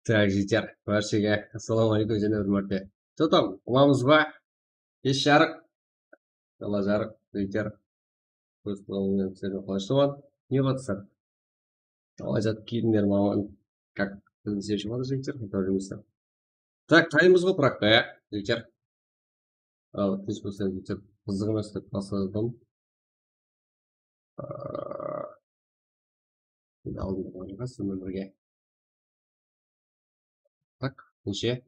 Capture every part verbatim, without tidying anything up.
Tak, jigitler, bárshege assalawma aleykum, jáne bir márte. Что там, ulamız ba? Kesh jarıq. Qala jarıq, jigitler. Kóz qılalıńlar, sizler qalaysızlar? Ne batırsızlar? Qalay jatıp kiydińler, maman? Как, birinshi shıǵıp atır, jigitler, qatap júrmesizler. Tak, tayımız ǵo, biraq, ya, jigitler. Al, kesh bolsa, jigitler, qızıq emes dep basladım. Aa, endi aldın, sizler bilen birge. Tak, neshe?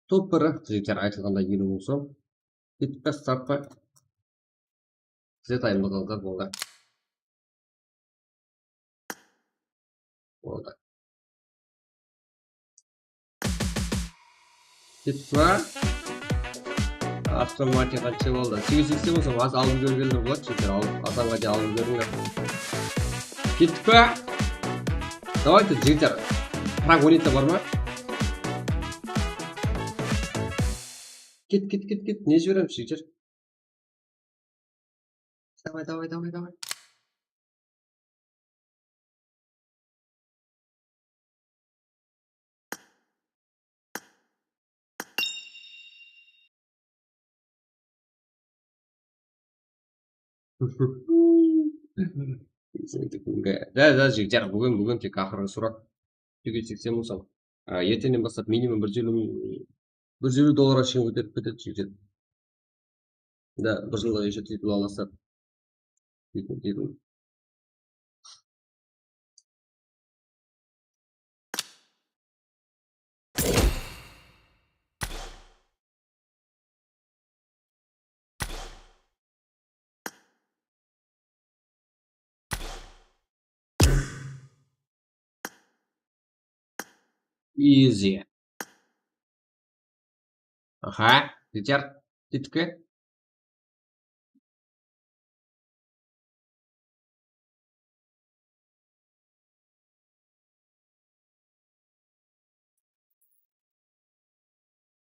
Top biri, jigitler, aytılǵanday, eliw mıń som. Kettik pe, start pa? Size tayın boldı, boldı. Boldı. Kettik pa? Avtomatik qansha boldı? Segiz seksen bolsa, az aldım kórgenler boladı, jigitler, al-, azanǵa de aldım kórdińler. Kettik pa? Давайте, jigitler. Frag on eti bar ma? Ket, ket, ket, ket. Ne jiberemiz, jigitler? Давай, давай, давай, давай. Da, da, jigitler, búgin, búgin tek aqırǵı surat. Segiz seksen bolsa. A, erteńnen baslap minimum bir júz eliw, bir júz eliw dollarǵa shekem kóterip ketedi, jigitler. Da, bir jılda eshe titul alasızlar. Titul, titul. Easy. Aha, jigitler, kettik pe?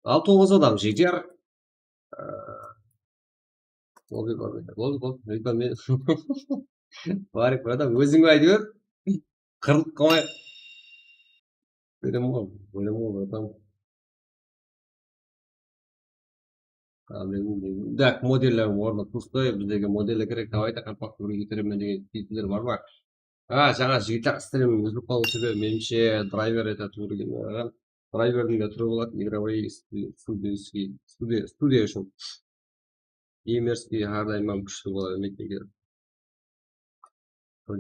Al, toǵız adam, jigitler. Boldı, boldı, boldı, boldı. Barik, birader, óziń aytıp ber. Qırılıp qalmay. Bólem ǵoy, bólem ǵoy, birader. Tak, modeller ornı pustoi, bizlerge modeller kerek, давайте, qalpaqtı birge kóteremen degen tipler bar ma? A, jańa jigitler, strim úzilip qalıw sebebi, menimshe, drayver, это, túrgen, drayverdiń de túri boladı, игровой, studiyskiy, studiya, studiya ushın. Геймерский hár dayım hám kúshli bola bermeydi, eger.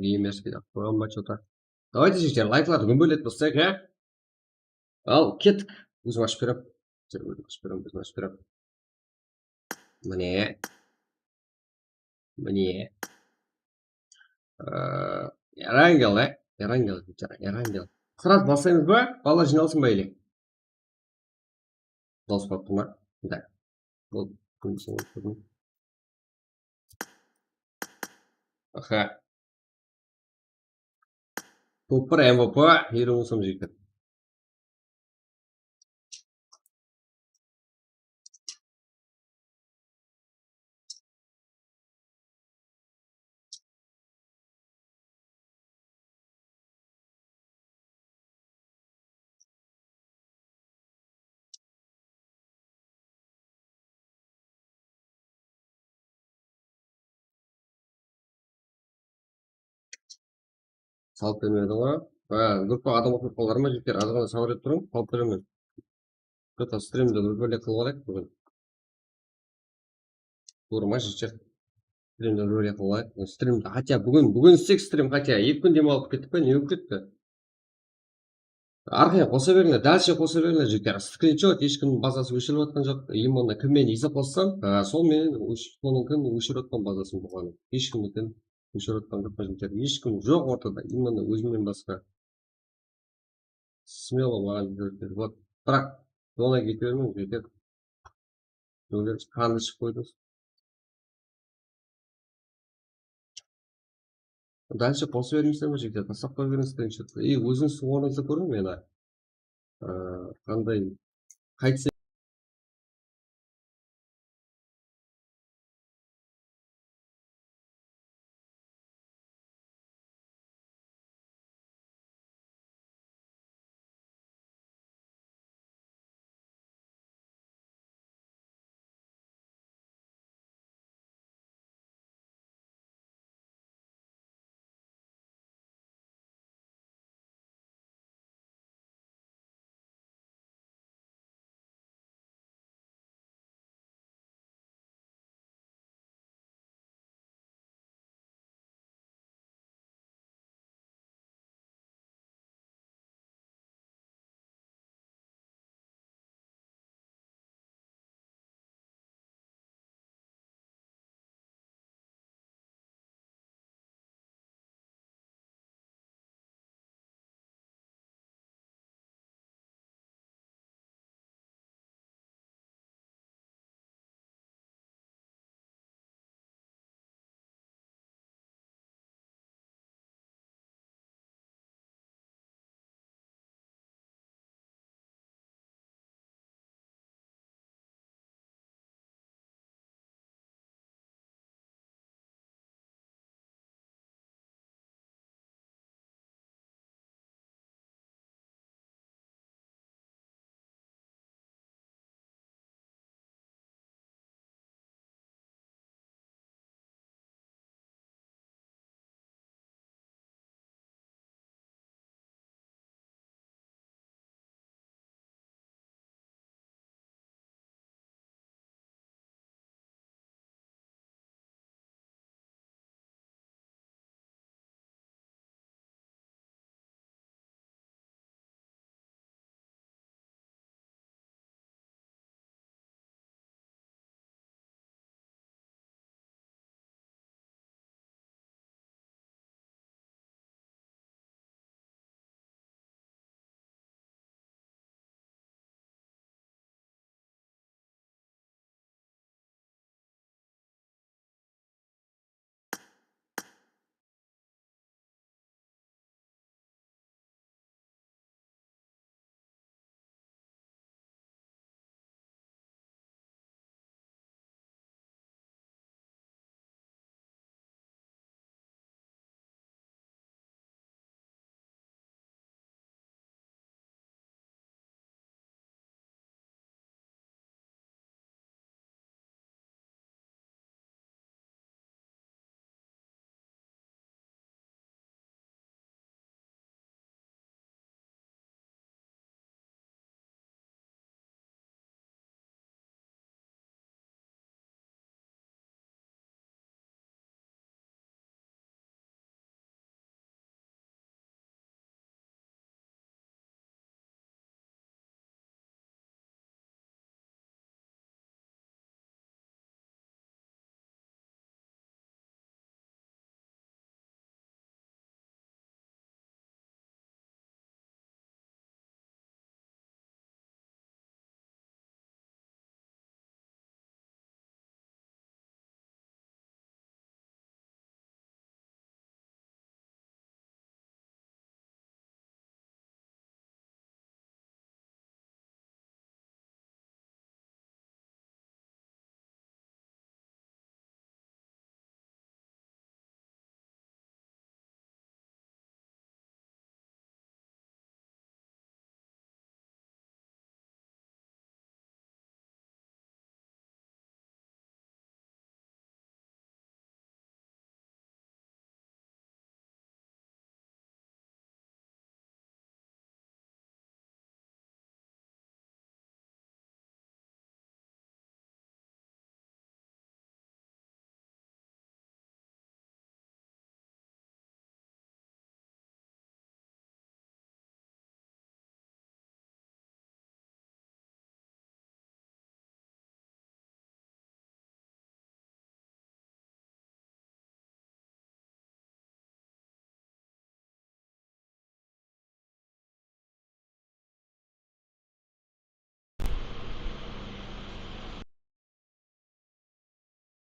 Геймерский dep qoyǵan ba, что-то. Давайте, jigitler, layklardı gúmbeletip bassayıq, ya? Al, kettik. Ózim ashıp berem. Ózim ashıp berem, ózim ashıp berem. Mine. Mine. Ee, Erangel, e? Erangel, jigitler, Erangel. Sırası baslaymız ba? Balalar jıynalsın ba, ele? Dawıs barıptı ma? Да. Boldı. Aha. Top bir M V P, eliw mıń som jigitler. Salıp bermedi ǵoy. Ha, gruppaǵa adam qosılıp qaldı ma, jigitler? Azǵana sabır etip turıń, salıp beremen. Что-то strimdi bir bólek qılıp alayıq búgin. Tuwrı ma, jigitler? Strimdi bir bólek qılıp alayıq. Strimdi, хотя búgin, búgin istek strim, хотя eki kún dem alıp kettik pe, ne bolıp ketti? Arqayın qosa berińler, дальше qosa berińler, jigitler. Скриншот, hesh kimniń bazası óshirip atqan joq. Именно kimmen esaplassam, ha, sol menen ósh-, sonıń kim óshirip atqan bazasın bolǵanı. Hesh kimnikin óshirip atqan joq, jigitler. Hesh kim joq ortada, именно ózimnen basqa. Смело maǵan júrip ber. Вот. Biraq, onay kete bermeń, jigitler. Júrip qandı iship qoydıńız. Дальше qosıp bermeysiz be, jigitler? Taslap qoya beriń skrinshotты. Ey, ózińiz ornıńızdı kóriń, mına. Aa, qanday, qaytsa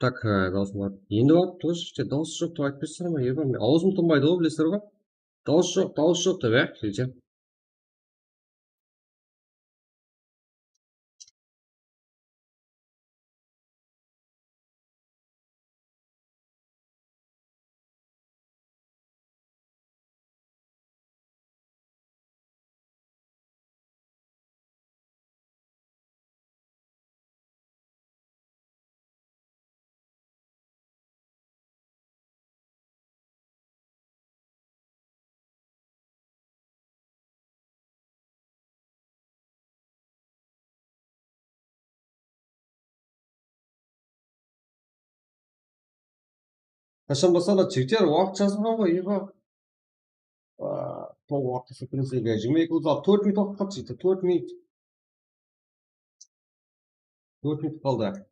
Tak, e, dawısım bar. Endi barıp тоже işte dawıs joq dep aytıp bersene, Eva. Awzım tınbaydı ǵoy, bilesizler ǵoy. Dawıs joq, dawıs joq dep, e, jigitler. Qashan basaladı, jigitler? Waqıt jazılǵan ǵoy, Eva. Aa, toǵız waqıt, jigirma eki, otız altı, tórt minut waqıt qaldı, jigitler, tórt minut. Tórt minut qaldı.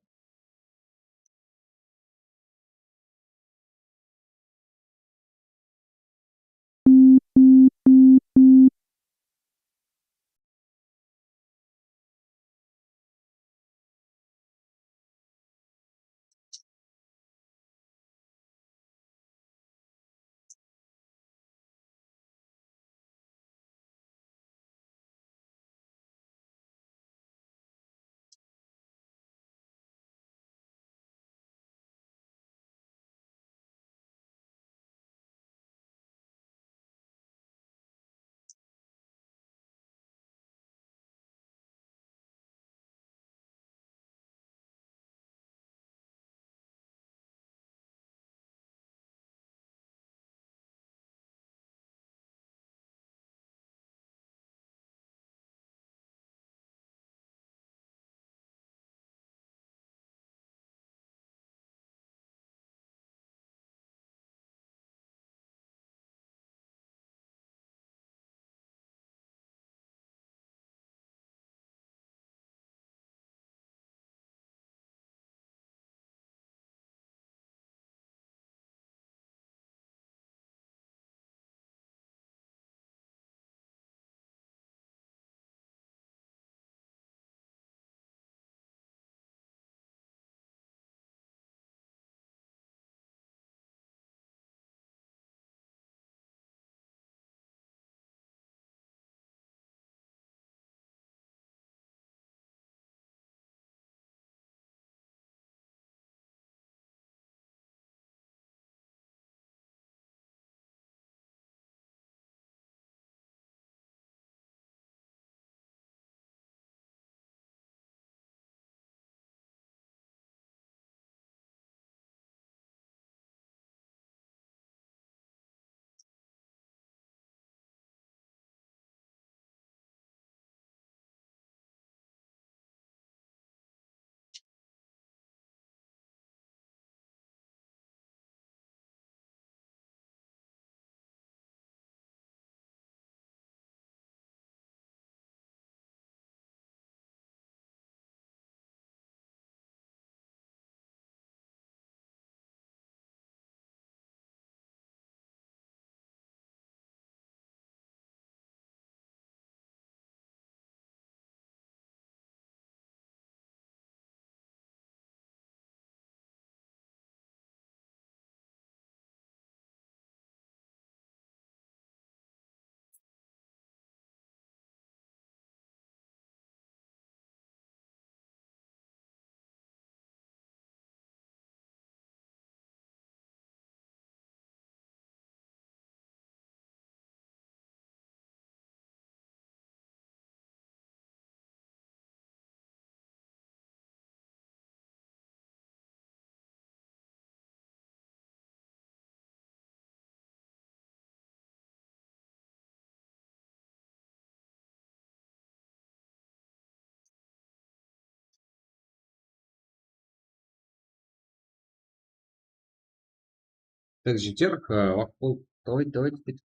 Так, jigitler, e, waqıt boldı. Давайте, давайте, давайте.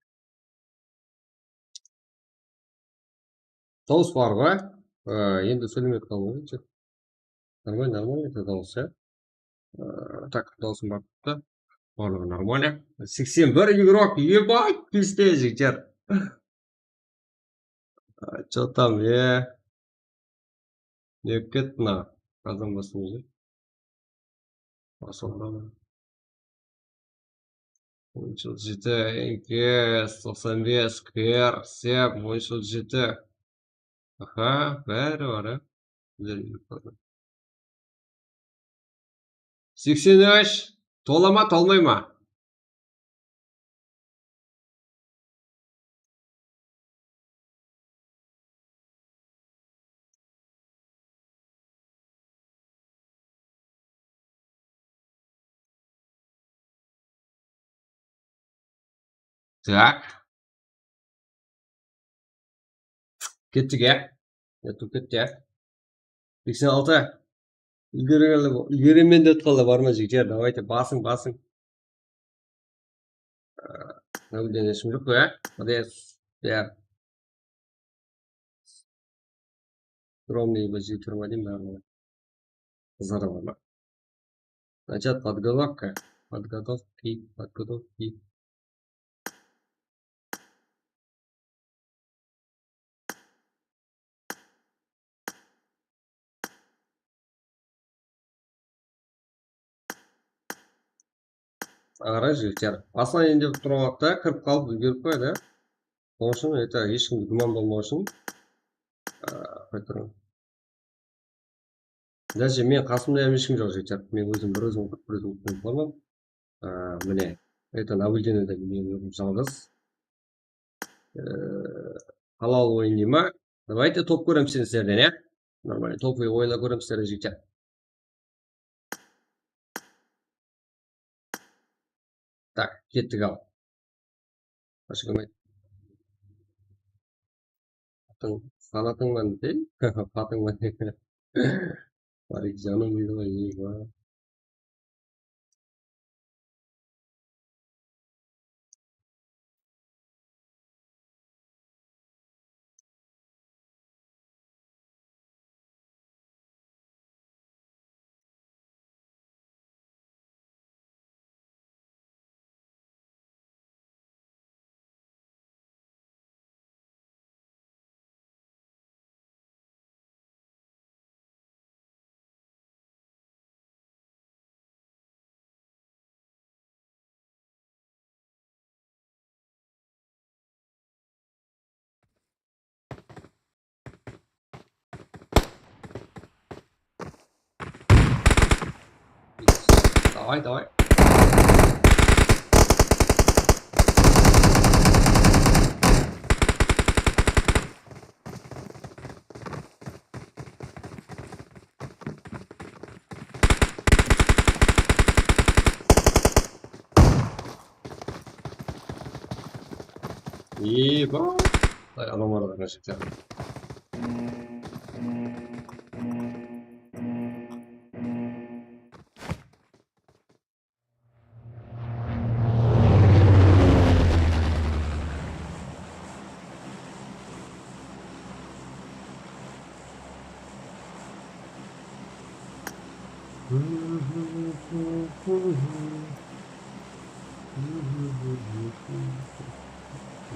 Dawıs bar ǵoy. E, endi sóylemey qaldı ǵoy. Нормально, нормально, dawıs, ya. E, так, dawısım bar da. Barlıǵı нормально. Seksen bir игрок, ебать, piste, jigitler. Чё там, e? Ne ketna? Qazan basın. Basıldı. On jeti, N K S, toqsan bes, K R, Sep, on jeti. Aha, bári bar, á. Seksen úsh, tola ma, tolmay ma? Так. Kettik, ya. Yatıp ketti, ya. Seksen altı. Úlgerigenler, úlgeremen dep atqanlar bar ma, jigitler? Давайте, basıń, basıń. Nabilden eshkim joq, ya. Молодец. Ya. Скромный bir jigit turma deyim, barlıǵı. Qızlar da bar ma? Начать подготовка. Подготовки, подготовки. Aǵaray, jigitler. Baslayın dep turǵan waqıtta kirip qalıp úlgerip qoyadı. Sonıń ushın, это, hesh kimge gúman bolmaw ushın, aa, qoyıp turıń. Даже men qasımda hám hesh kim joq, jigitler. Men ózim bir ózim qurıp, bir ózim qurıp qalaman. Aa, mine, это, наблюдениеде men ózim jalǵız. Ee, halal oyın dey ma? Давайте top kóremiz sizlerden, ya. Нормально, топовый oyınlar kóremiz sizlerden, jigitler. Так, kettik al. Atıń, fanatıń ba dey? Fatıń ba dey? Barik janım, eywa, eywa. Давай, давай. Eba. Ay, adamlar da kaçtı.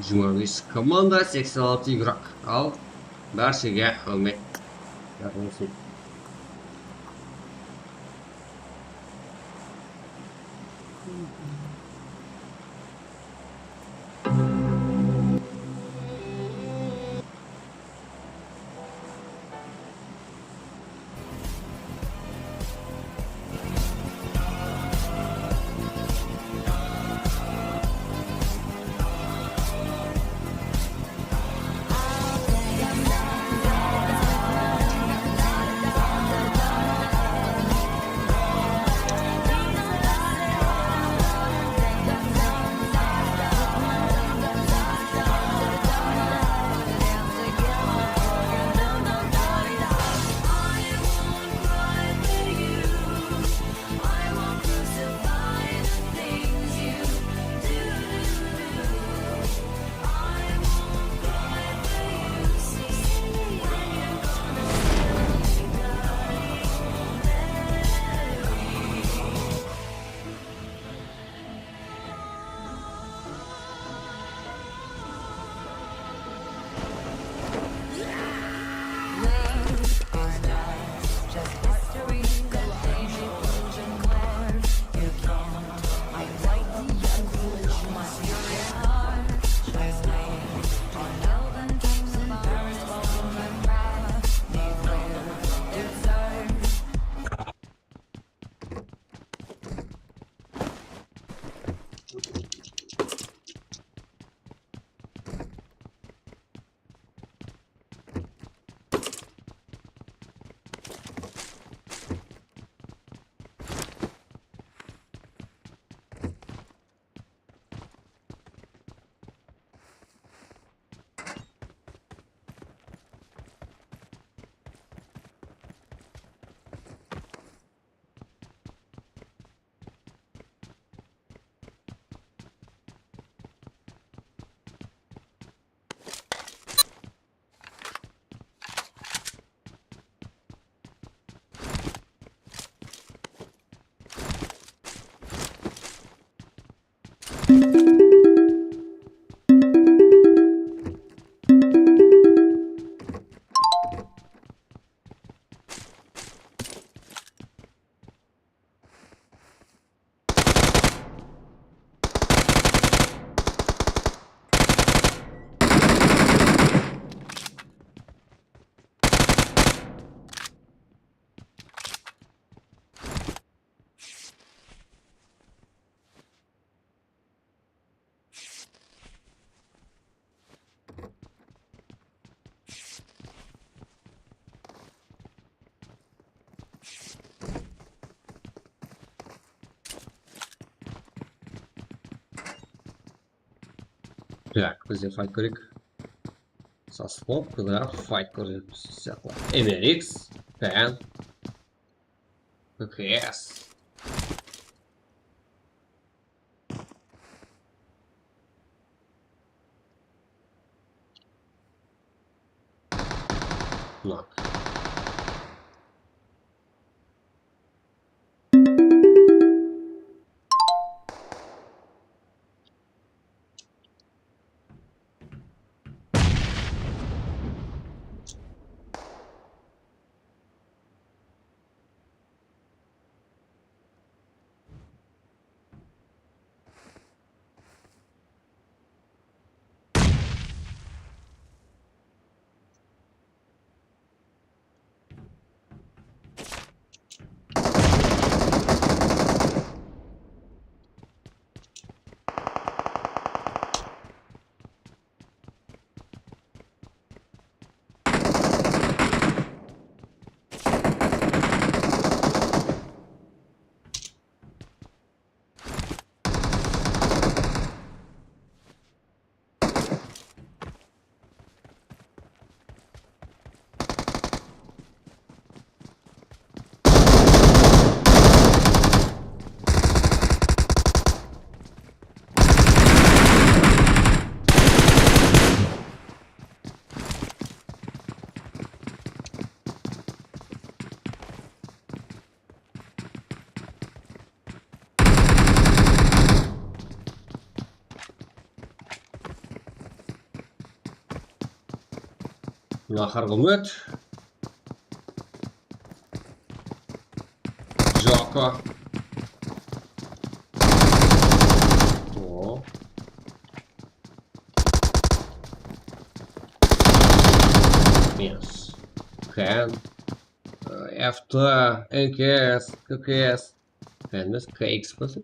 Jigirma bes komanda, seksen altı игрок. Al, bárshege húrmet. Yaqın bolsın. Tak, bizde fight kerek. Со скобкой, да, fight kerek. Siyaqlı. M R X, Pen, K K S. Knock. Mına qarǵımıt. Jaka. O. Minus. Ken. F T, N K S, K K S. Ken emes, K X bolsa.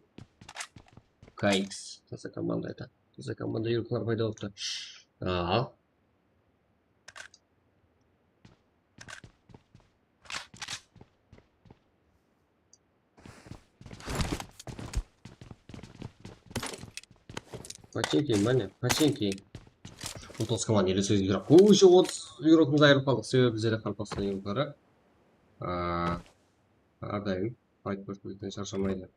K X. Tasa komanda ayta. Tasa komanda yurıqlar payda bolıptı. Aa. Починки, mane, починки. On toǵız komanda ele segiz yuraq. Уже otız yuraqımız ayırılıp qaldıq. Sebebi bizlerde Qaraqalpaqstan yuraqları, aa, hár dayım fight kórsetpekten sharshamaydı.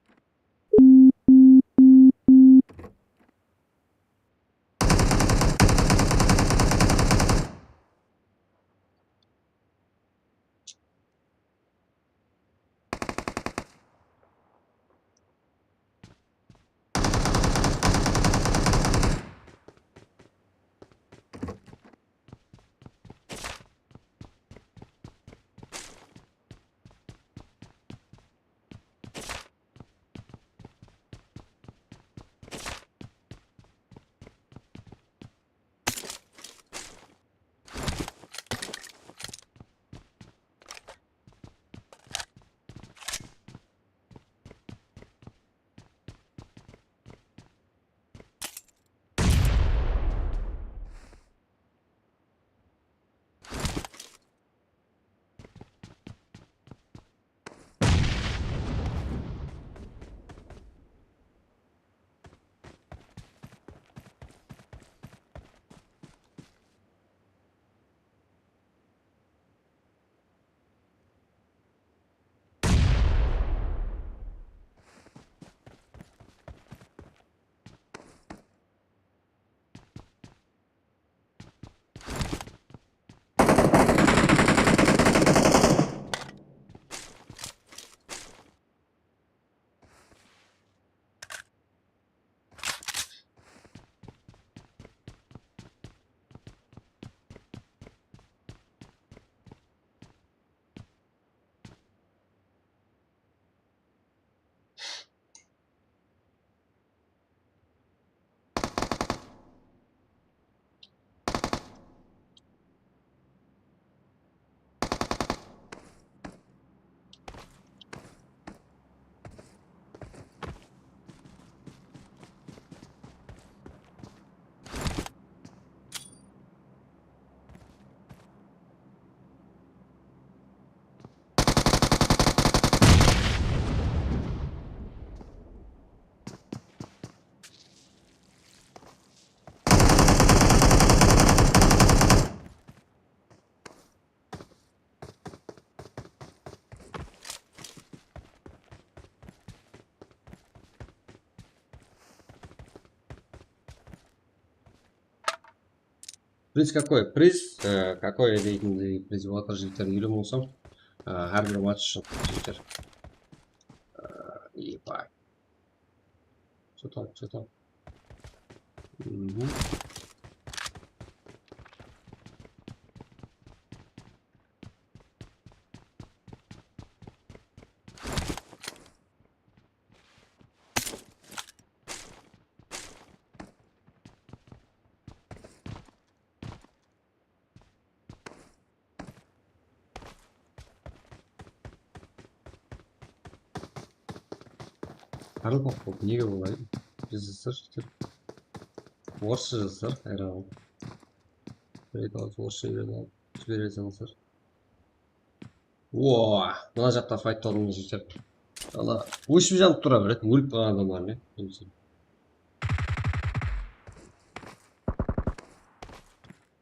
Приз какой? Приz, e, какой deytindey priz bolıp atır, jigitler, eliw mıń som. E, hár bir match ushın, jigitler. E, ебать. Что там, что там? Мгм. Qaraqalpaq bolıp nege boladı? Jazasızlar, jigitler. Orıssha jazasızlar, hayran qaldım. Bir eki awız orıssha jibere salasızlar. Ooo, mına jaqta fayt boldı, jigitler. Ana, óship janıp tura beredi, ólip qalǵan adamlar ne?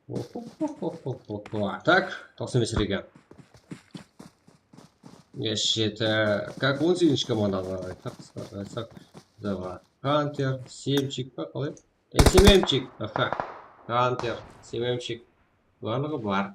Ohohohoho. Tak, toqsan bes region. Jeti. Как, on segizinshi komandaǵa qarayıq, qısqartırıp aytsaq. Давай. Хантер, Семчик pa, qalay? E, Sememchik. Aha. Хантер, Семчик. Barlıǵı bar.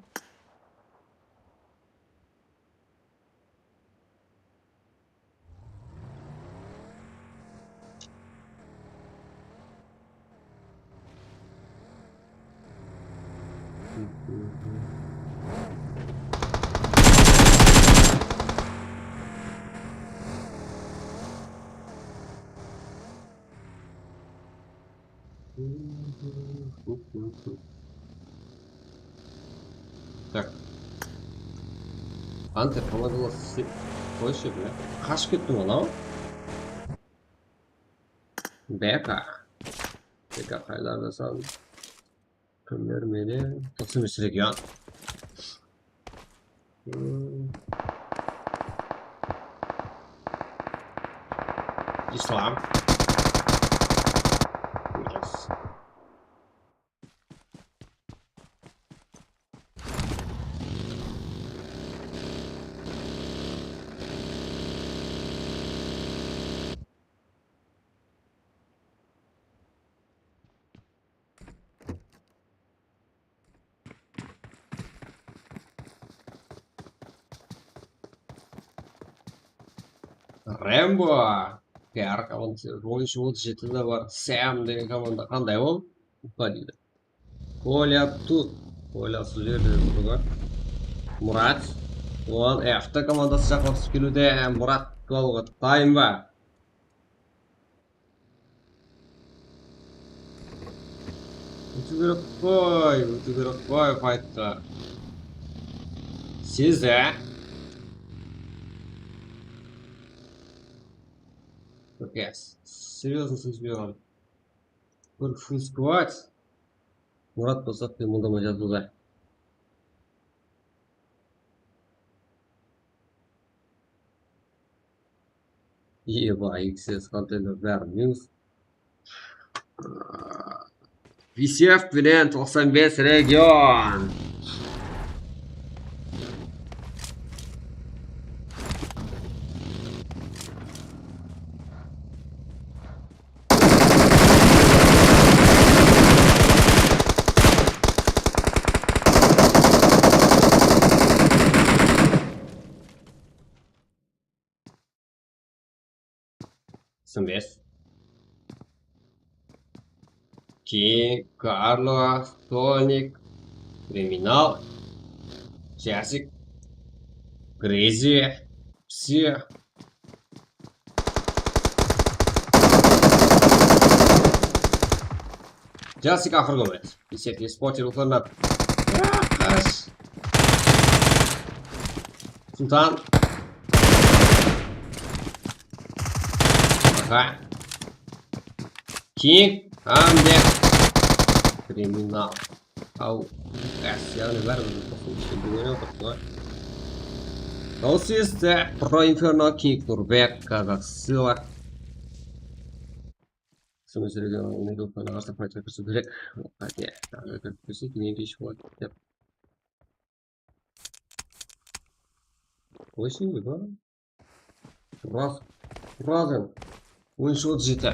Tak. Hantı komandalı qoyshı, bile. Qashıp kettim anaw. Beka. Beka qaylarda san? Kimler menen? Toqsan bes region. Hmm. İslam. Yes. Rembo. Yarqı on üç, otız jeti de bar. Sam degen komanda qanday ol? Upa deydi. Kolya tut. Kolya sol jerde turdı. Murat. Oǵan F T komandası jaqınlap túsip keliwde. Murat alıwǵa dayın ba? Ótiw kerek ǵoy, ótiw kerek ǵoy faytqa. Sezdi. Okey, серьёзно sezbey qaldım. Bir full squad. Murat bolsa qıyımıldamay jatırdı. Eba, X S konteyner bári minus. Visyev penen toqsan bes region. Toqsan bes. Keyin Karlo, Stolnik, Kriminal, Jasik, Grezi, Psi. Jasik aqırǵı oynaydı. Esek esporter uqlarınan. Qash. Sultan. Aha. King. Hám de. Kriminal. Au. Qas, yaǵnıy báribir toqsan bes degen otırıptı ǵoy. Dawıs esitse, Pro Inferno, King Nurbek, Kazak Sila. Sumesirege unutpay, qarsa faytqa kirisiw kerek. Qáte, házir kirip kirse, keyin kesh boladı dep. Qoysın, ba? Raz, razın. On üç otız jeti.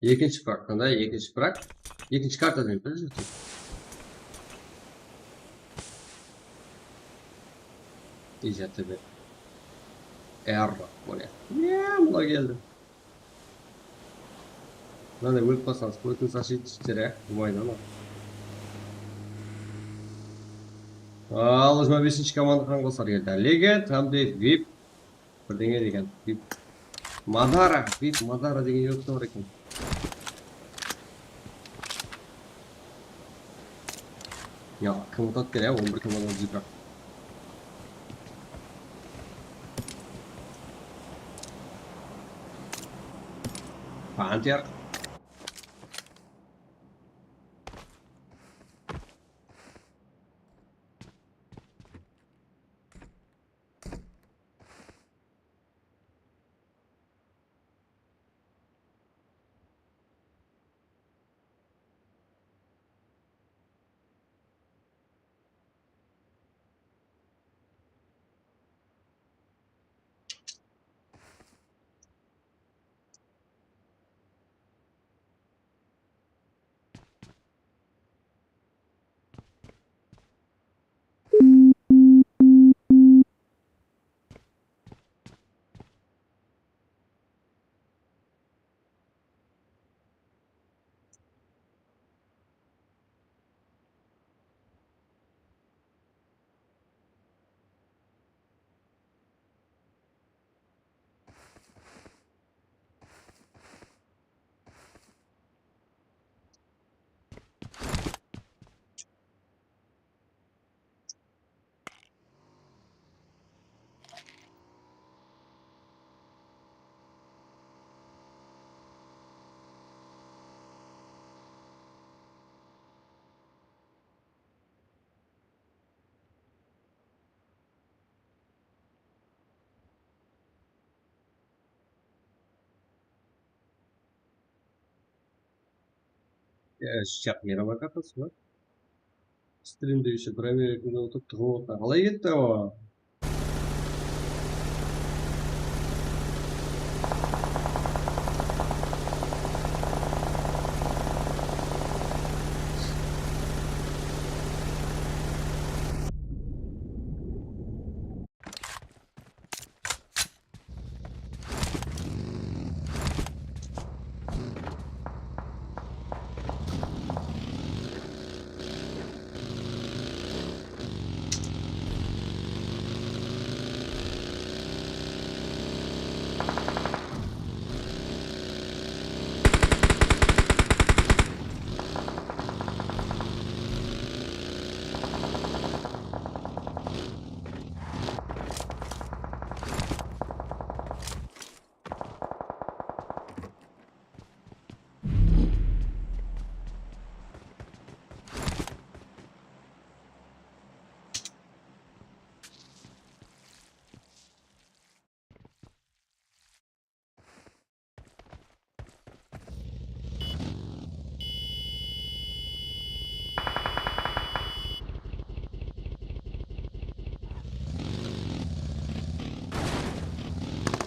Ekinshi frak, qanday ekinshi frak? Ekinshi karta dep, bir jigit. Ijat ber. Error, bóle. Ya, mına keldi. Mınanday ólip qalsańız, kótińiz ashıydı jigitler, ya. Bolmaydı ama. Al, jigirma besinshi komanda qan qosar edi. Legend hám de vip. Birdeńe degen. Vip. Madara, vip Madara degen yoq bar eken. Ya, kim utadı eken, ya, on bir komanda dep. Panter. Ya, shaq miyraman kartası bar. Strimde ещё bir amerikada otırıp tıǵıp otırǵan. Qalay ketti awa?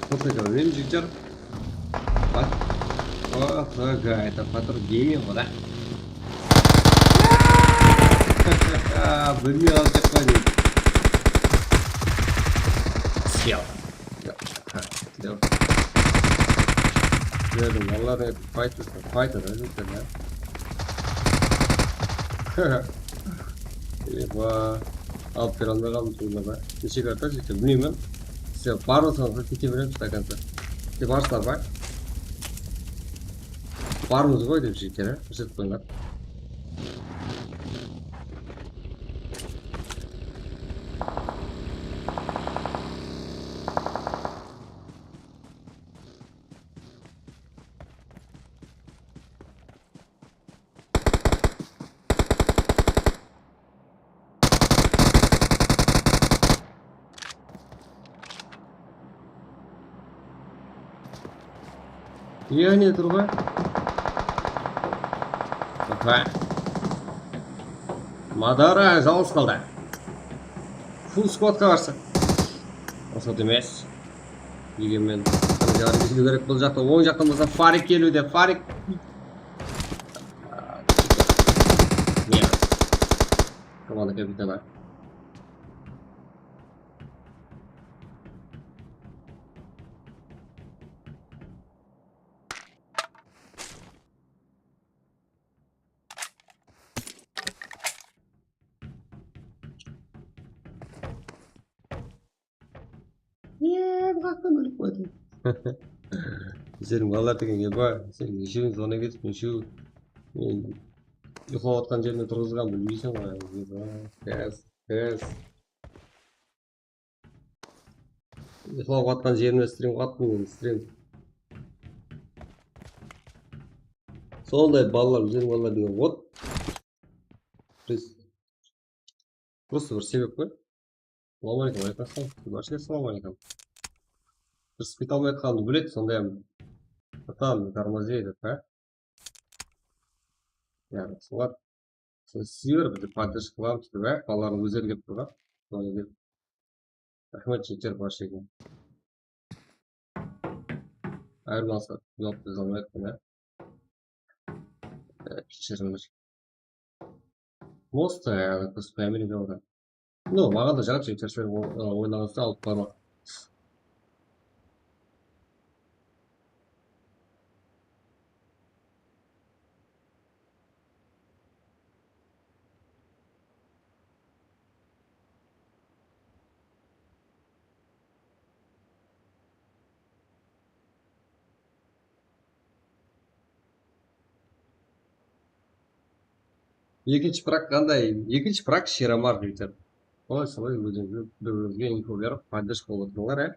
Qosaydı, men jigitler. Pat-, P T G, это Патруль Гейминг ǵoy da. Bilmey qalsaq qoy deydi. Sel. Sel. Sizlerdiń, olar fighter, fighter, ya. Epa, alıp bere almay qaldım tuwrılaba. Neshe karta jigitler, bilmeymen. Sizler bar bolsańızlar, kete beremiz до конца. Sizler barsızlar ba? Barmız ǵoy dep jigitler, ya. Kórsetip qoyıńlar. Yaǵnıy tur ǵoy. Opa. Madara jalıs qaldı. Full squadqa qarsı. Ruxsat emes. Degenmen, Yardım bizge kerek bul jaqta. Oń jaqtan bolsa Farik keliwde. Farik. Ne? Komanda kapitanı. Eee, bul qaqtan ólip qoydım. Seniń balalar degen eba, sen neshewiń zona ketip, neshew, men uyıqlap atqan jerine turǵızǵan bilmeyseń ǵoy. Eba, pes, pes. Uyıqlap atqan jerime strim qattım men, strim. Sonday balalar, óziniń balalar degen, вот. Biz, просто bir sebep qoy. Salawma aleykum, aleykum assalam. Barshege salawma aleykum. Bir spit almay atqanımdı biledi, sonday hám. Там тормозит, ha? Yaǵnıy, solar. Sen sıyır, bizdi поддержка qılamız dep, ha? Balalardıń ózleri kelip tur ǵo. Sonı dep. Raxmet, jeter barshege. Ayırmańızlar, juwap bere almay atırman, ya. E, keshirińler. Просто, e, kóspeymen eken. No, maǵan da jaǵat, jeter, sen o-, o-, oynaǵansa alıp barma. Ekinshi prak qanday? Ekinshi prak Shiramar deydi. Olay solay, ózińizge, bir-biringizge info berip, поддержка bolıp otırıńlar, ya.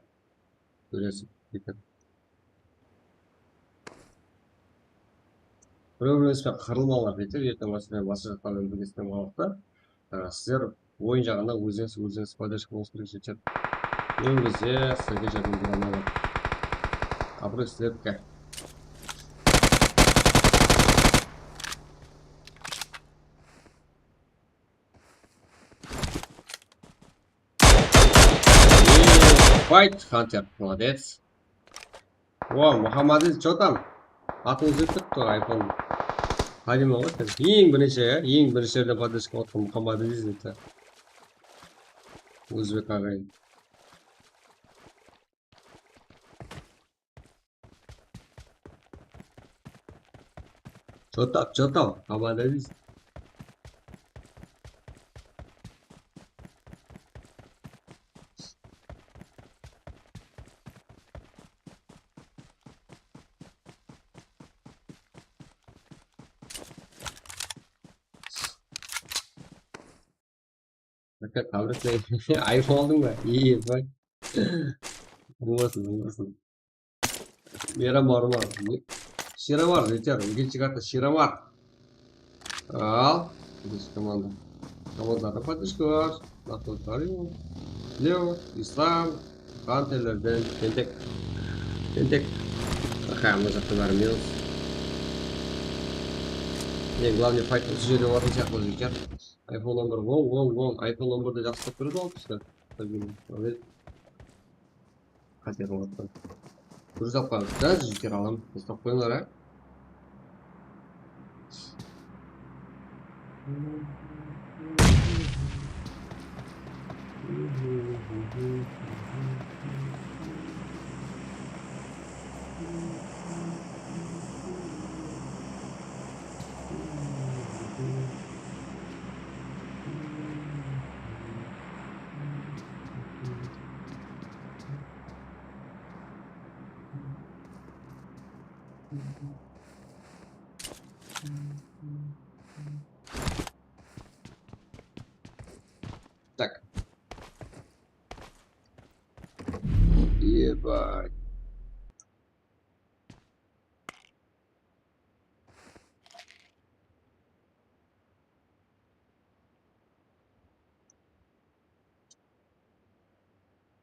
Kóresiz eken. Birew-birewińizbe qırılmańlar deydi. Erteń basqa, basqa jaqlardan birge islep alıp ta. Á, sizler oyın jaǵında ózińiz, ózińiz поддержка bolıp kerek eken. Birew bizde sizlerge járdem bere almay atır. Abıroy sizlerdiki. Fight Hunter, молодец. O, Muhammad Aziz, что там? Atı ózgerip turıptı iPhone. Hálim ǵoy sen. Eń birinshi, ya, eń birinshi jerden поддержка otqan Muhammad Aziz edi. Ózbek aǵayın. Что там, что там, Muhammad Aziz? Aka, tabrik, ayıp aldın ba? Ey, bay. Bolmasın, bolmasın. Miramar, Miramar. Shiramar, jeter, ekinshi karta Shiramar. Al, ekinshi komanda. Komandalarda поддержка bar. Mahmud Karimov, Leo, Islam, Hunterlerden Tentek. Tentek. Aha, mına jaqta bári minus. Eń главный fight usı jerde bolatuǵın sıyaqlı, jeter. iPhone on bir, wow, wow, wow. iPhone on birdi jaqsı uslap beredi ǵoy, bizge. Stabilno. Molodec. Qáte qılıp atırman. Durıs alıp qaldıń da, jeter alam. Uslap qoyıńlar, á. Так. Ебать.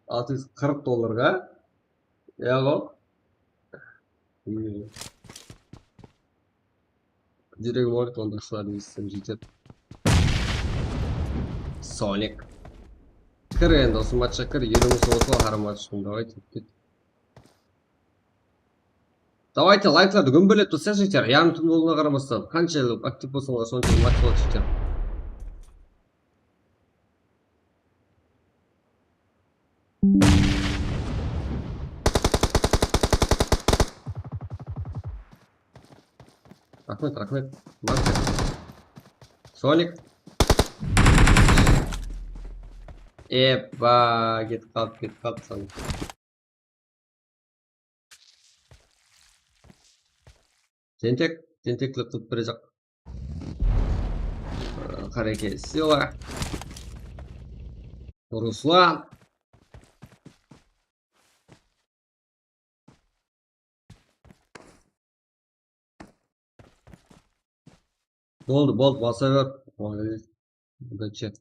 Altı júz qırq dollarǵa. Yaǵo. Júregim awırıp, onda qısıladı, eshitsem jetedi. Sonic. Kir endi, usı matchqa kir, eliw mıń sum otsa, hár match ushın, давайте, ket. Давайте, layklardı gúmbelep tursa, jigitler, yarım tún bolıwına qaramastan, qansha aktiv bolsańlar, sonsha mak bolacaq, jigitler. Raxmet, raxmet. Marka. Sonik. Epa, ketip qaldı, ketip qaldı, Sonik. Tentek, tenteklik qılıp berejaq. Qareke, Sila. Ruslan. Boldı, boldı, basa ber. Molodec. Udachi.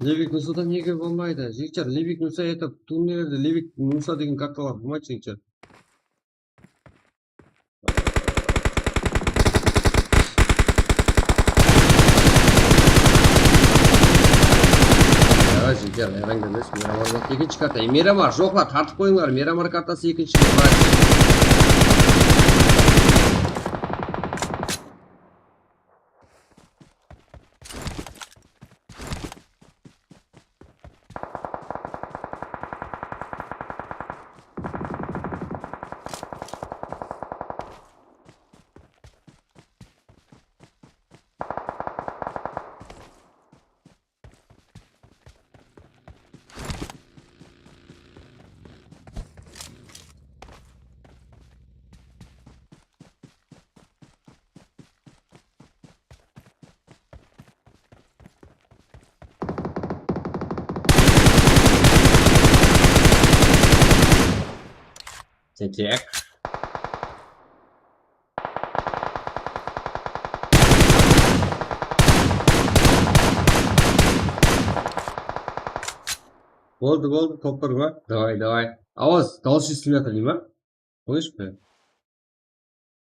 Levik Nusadan nege bolmaydı? Jigitler, Levik Nusa etip, turnirlerde Levik Nusa degen kartalar bolmaydı, jigitler. Ya, jigitler, Miramar emes, Miramar emes. Ekinshi karta. E, Miramar, joqlar, tartıp qoyıńlar. Miramar kartası ekinshi. Tentek. Boldı, boldı, topırma. Davay, davay. Awaz, dawıs esitilemey atır, deymen. Qoyısh pe?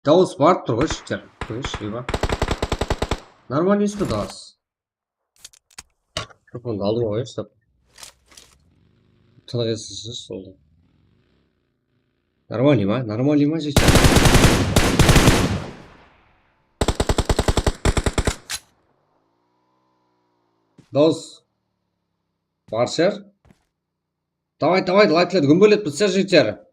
Dawıs barıp tur ǵoy, jigitler. Qoyısh, eywa. Normal emes pe dawıs? Mikrofondı aldıma qoyısh, stop. Tınıq esitilesin solda. Нормальный ma? Нормальный ma, jigitler? Dawıs bar shıǵar. Davay, davay, layklardı gúmbelep tursa, jigitler.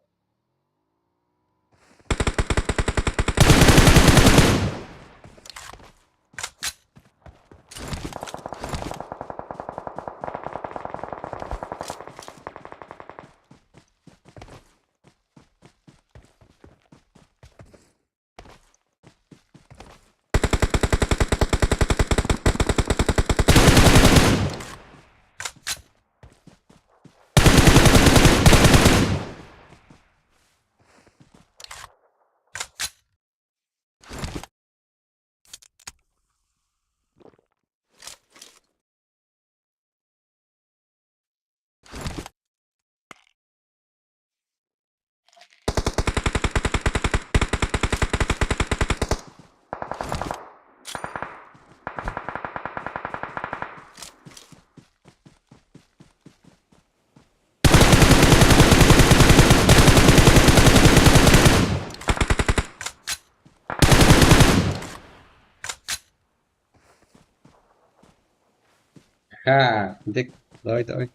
Ha, dik. Davay, davay.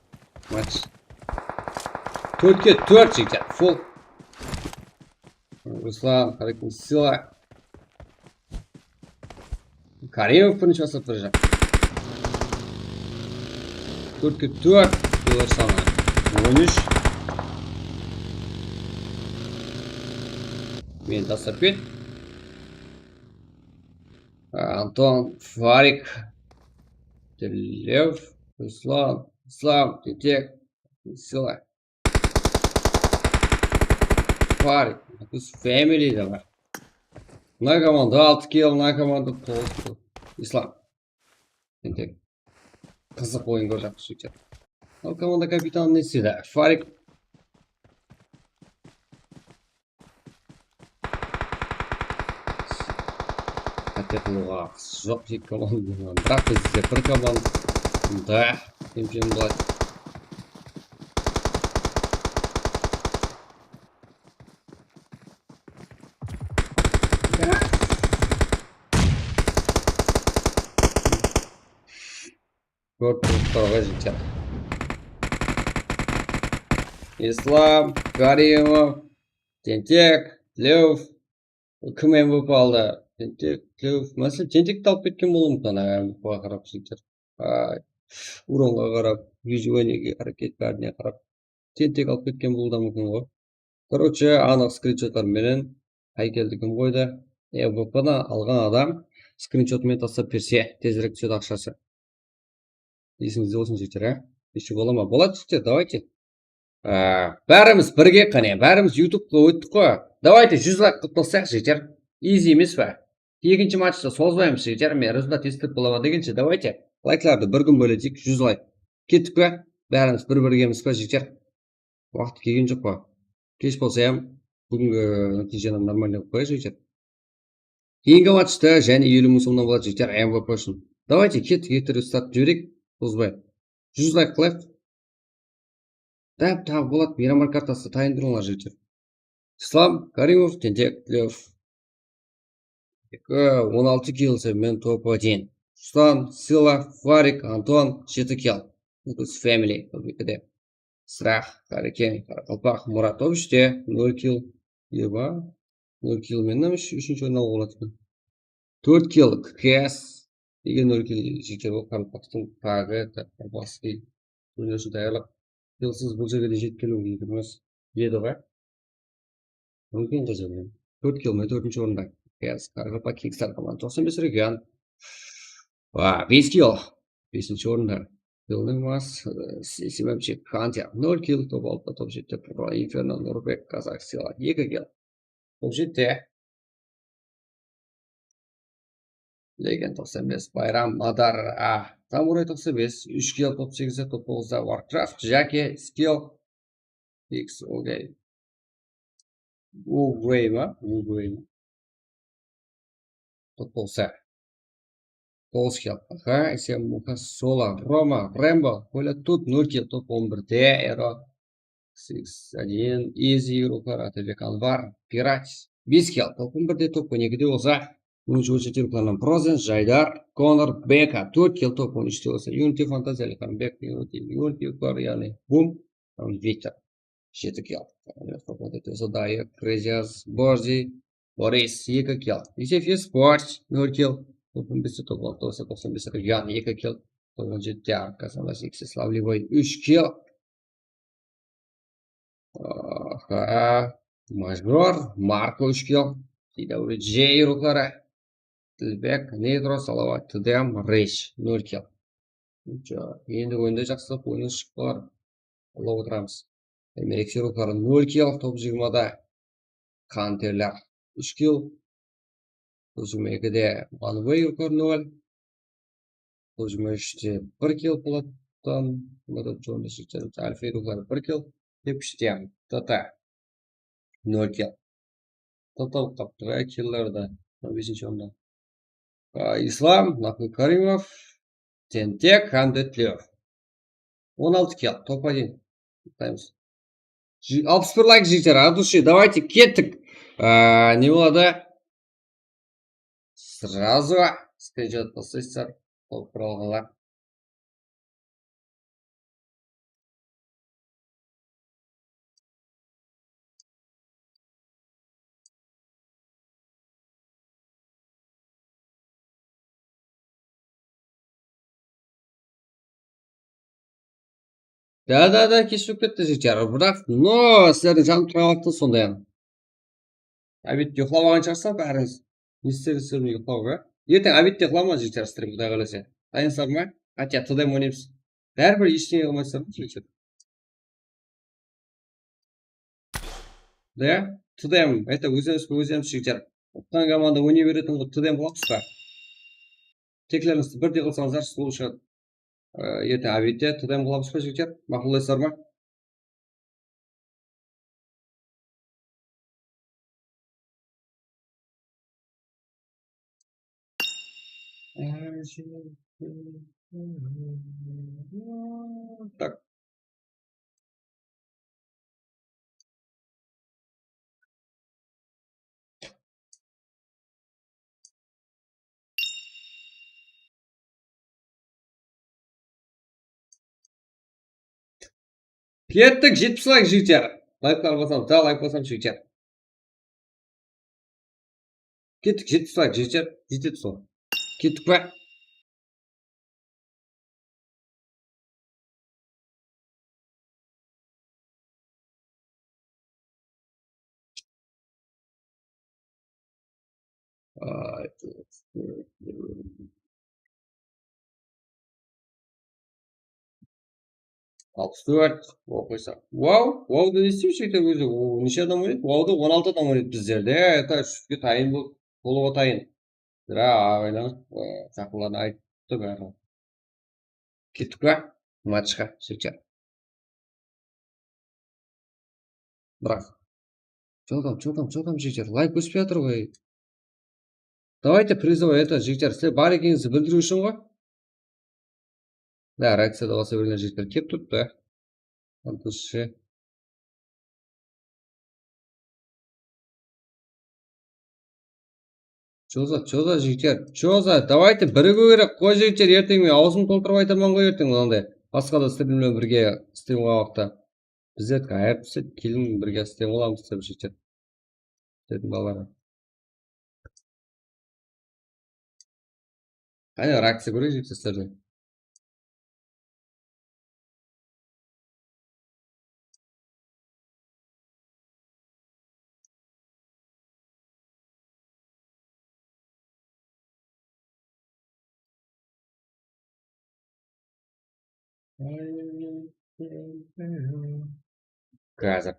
Maç. Tórtke tórt, jigitler. Full. Ruslan, aleykum selam. Karimov birinshi baslap turajaq. Tórtke tórt. Ruslan. On úsh. Men taslap ket. Anton, Farik, Telev, Ruslan, Islam, Tetek, Sila. Farik, Akus Family de bar. Mına komanda altı kill, mına komanda toǵız kill. Islam. Tetek. Qızıq oyın kórip atırmız, jigitler. Al, komanda kapitanı ne istedi? Farik. Qáte qılıwǵa haqısı joq eki komandanıń. Biraq bizde bir komanda chempion boladı. Kórip turıpsızlar ǵoy, jigitler. Islam, Karimov, Tentek, Tlewov. Kim M V P aldı? Tentek, Tlewov. Máselen, Tentekti alıp ketken bolıwı múmkin, ana, M V P ǵa qarap, jigitler. Ay, uronǵa qarap, vizualnıy háreket, bárine qarap. Tentek alıp ketken bolıwı da múmkin ǵoy. Короче, anıq skrinshotlar menen háykeldi kim qoydı? E, V P-ni alǵan adam skrinshot menen taslap berse, tezirek túsedi aqshası. Esińizde bolsın, jigitler, á? Eshik bola ma? Boladı, jigitler, давайте. Á, bárimiz birge, qáne, bárimiz YouTube-qa óttik ǵoy. Давайте, júz layk qılıp taslayıq, jigitler. Easy emes pa? Ekinshi matchta sozbaymız, jigitler. Men rezultat estirip bolaman degenshe, давайте. Layklardı bir kún bóleteyik, júz layk. Kettik pa? Bárimiz bir-birgemiz pa, jigitler? Waqtı kelgen joq pa? Kesh bolsa hám, búgingi nátiyjeni normalnıy qılıp qoyayıq, jigitler. Keyingi matchta jáne eliw mıń somnan boladı, jigitler, M V P ushın. Давайте, kettik, erterek start jibereyik, sozbay. Júz layk qılayıq. Dáp, taǵı boladı, Miramar kartası, tayın turıńlar, jigitler. Islam Karimov, Tentek Tlewov. Eki, on altı kill, sen men top один. Ruslan, Sila, Farik, Anton, jeti kill. Lucas Family, top ekide. Sıraq, Qárekeñ, Qaraqalpaq, Murat, top úshte, nol kill. Eba, nol kill, men de úsh-, úshinshi orın alıp olatırman. Tórt kill, K K S. Nege nol kill, jigitler, ol Qaraqalpaqtıń Pragı, Qaraqalpaqskiy. Ózleri ushın tayarlap, killsız bul jerge de jetip keliw múmkin emes edi ǵoy. Múmkin ǵoy, jáne. Tórt kill men tórtinshi orında. Kaz, Qaraqalpaq Kickstarter komanda, toqsan bes region. Wa, bes kill. Besinshi orında. Killniń mas, e, se-, sebepshi Hunter, nol kill, top altıda, top jetide, Pro Inferno, Nurbek, Kazak Sila, eki kill. Top jeti. Legend toqsan bes, Bayram, Madar, a, Samuray toqsan bes, úsh kill, top segizde, top toǵızda, Warcraft, Jake, Skill, X, okey. Uguay ma? Uguay ma? Top toǵızda. Toǵız kill. Aha, Isem, Muka, Sola, Roma, Rembo, Kola, Tut, nol kill, top on birde, Ero, Six один, Easy, Ruxar, Atabek, Anvar, Pirates, bes kill, top on birde, top on ekide bolsa, on úsh, on jeti, Ruxarnan Prozen, Jaydar, Konor, Beka, tórt kill, top on úshte bolsa, Unity, Fantaziya, Aliqan, Bek, Unity, Unity, Ruxar, yaǵnıy Bum, hám Viktor, jeti kill. Dayı, Kreziyaz, Borzi, Boris, eki kill. Yusef Esports, nol kill. Top on beste, top altıda bolsa, toqsan bes region, eki kill. Top on jetide Arka, Samas, Iksis, Lavliboy, úsh kill. Aha, Major, Marko, úsh kill. T W J, Ruxara, Tilbek, Nitro, Salavat, T D M, Resh, nol kill. Endi oyında jaqsılap oyınan shıqıplar. Alǵa otıramız. Emerek, Ruxara, nol kill, top jigirmada. Qanterler, úsh kill. Top jigirma ekide One Way, Ruxar, nol. Top jigirma úshte bir kill Polattan, Polat Jonda shekten, Alfey, Ruxar, bir kill. Tepishte Tata, nol kill. Tata alıp qaptı ǵoy killerdi. Besinshi orında. A, Islam, Naqıl Karimov, Tentek hám de Tlewov. On altı kill, top один. Kutlaymız. Ji-, alpıs bir layk, jigitler, от души, давайте, kettik. A, ne boladı? Сразу скриншот taslaysızlar, top bir alǵanlar. Da, da, da, keshigip ketti, jigitler. Biraq, no, sizlerdiń janıp turǵan waqtıńız sonday hám. Ábette uyıqlap alǵan shıǵarsızlar bárińiz. Ne ister, ister uyıqlaw, a? Erteń ábette uyıqlaman, jigitler, stream, Quday qálese. Dayınsızlar ma? Хотя, T D M oynaymız. Báribir eshtene qılmaysızlar ma, jigitler? Da, T D M, это, ózimiz, ózimiz, jigitler. Utqan komanda oynay beretin ǵoy, T D M qılamız ba? Teklerińizdi birdey qılsańızlar, sulıw shıǵadı. E, erteń ábette T D M qılamız ba, jigitler? Maqullaysızlar ma? Так. Kettik, jetpis layk, jigitler. Layklar basam, da layk basam, jigitler. Kettik, jetpis layk, jigitler. Jetedi sol. Kettik pa? Ay, alpıs tórt. Wow, qoysa. Wow, wow, ne istiyorsun işte, ózi? O, neshe adam oynadı? Wowda on altı adam oynadı bizlerde. Ya, это, shúrge tayın bol, bolıwǵa tayın. Sirá aǵaylanıp, e, jaqınlarına ayttı bári. Kettik pa? Matchqa, jigitler. Biraq. Чё там, чё там, чё там, jigitler? Layk óspey atır ǵoy. Давайте призовой, это, jigitler, sizler bar ekenińizdi bildiriw ushın ǵoy. Da, reakciyada bolsa birden jigitler kelip turıptı. Antushi. Чё за, чё за, jigitler? Чё за? Давайте, birigiw kerek ǵoy, jigitler, erteń men awzımdı toltırıp aytaman ǵoy, erteń mınanday. Basqa da strim menen birge strim qılaman waqıtta. Bizler kayıp, keliń birge strim qılamız dep, jigitler. Dedim balalar. Qáne, reakciya kóreyik, jigitler, sizlerden. Házir.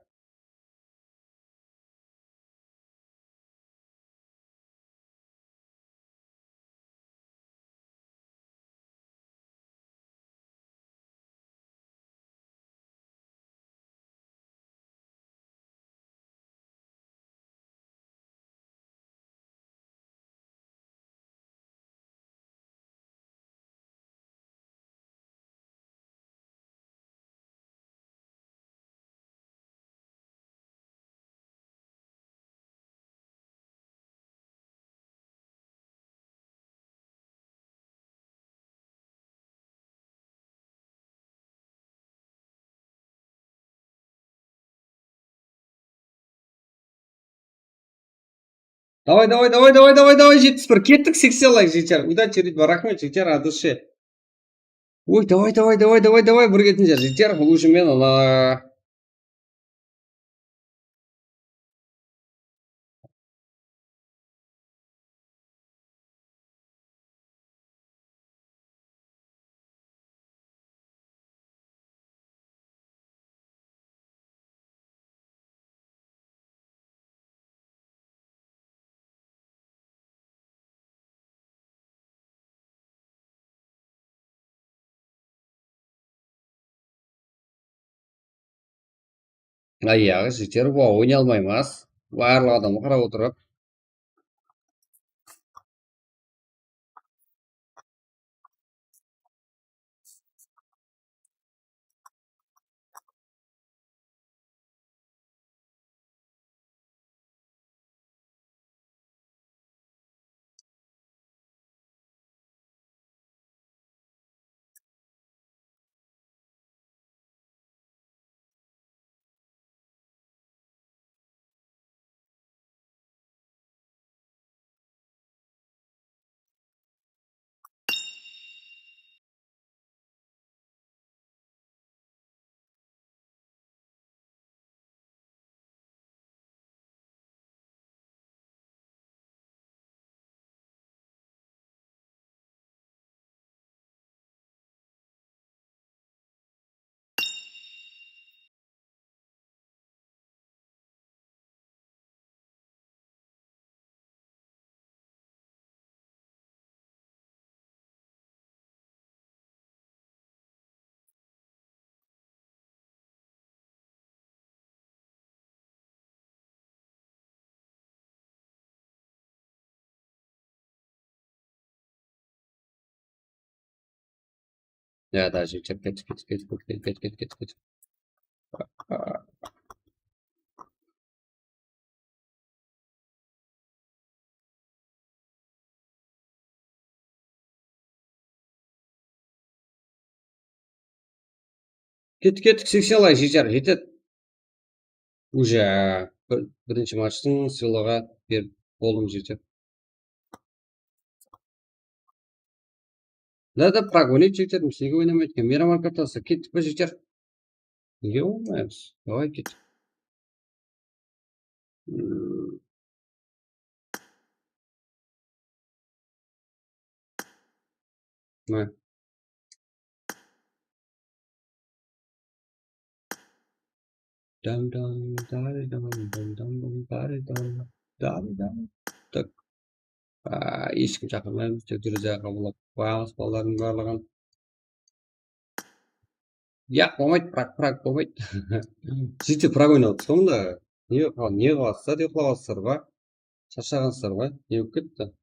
Давай, давай, давай, давай, давай, давай, jetpis bir. Kettik, seksen layk, jigitler. Uda, jigitler, raxmet, jigitler, от души. Oy, давай, давай, давай, давай, давай, bir ketińler, jigitler. Уже men ana. Ay, yaǵı, jigitler, oynay almayman. Barlıq adamǵa qarap otırıp. Ya da, jigitler, kettik, kettik, kettik. Kettik, kettik, seksen layk, jeter, jetedi. Уже bir, birinshi matchtıń sıylıǵı berip boldım, jeter. Надо прогонить, jeter, nege oynamaydı eken? Miraman kartası, kettik pe, jeter? Nege oynaymız? Давай, kettik. Hmm. Mine. Dam dam, dari dam, dam dam, dari dam, dari dam. Tak. Aa, hesh kim shaqırmaymız, tek dúrúz-aq qabıllap qoyamız balalardıń barlıǵın. Yaq, bolmaydı, prak, prak, bolmaydı. Jeter, prak oynap atırmız da. Ne qıl-, ne qılasızlar, uyıqlap atırsızlar ba? Sharshaǵansızlar ba? Ne bolıp ketti?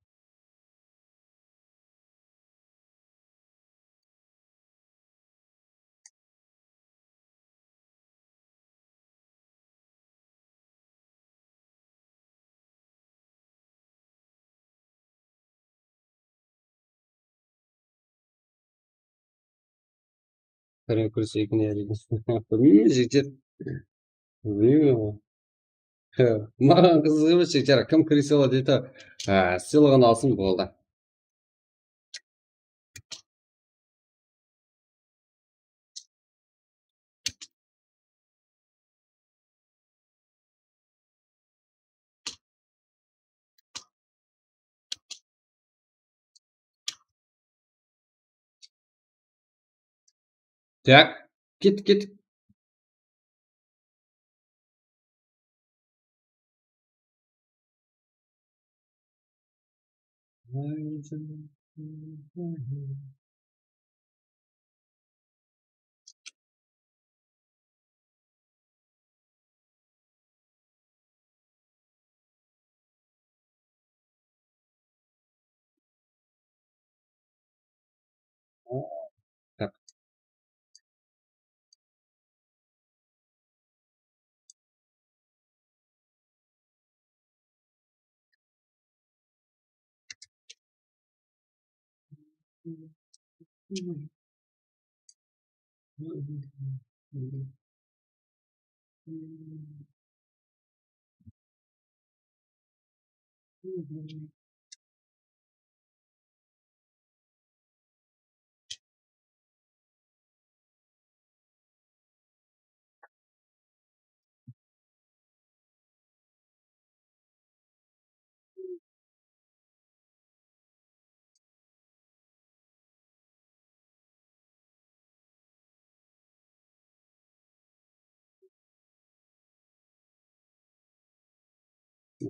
Birew kirse, ekini eriydi. Bilmeymen, jeter. Bilmeymen ǵoy. Maǵan qızıq emes, jeter. Kim kirse, ala deydi. Há, sıylıǵın alsın, boldı. Tak, kettik, kettik. Tak.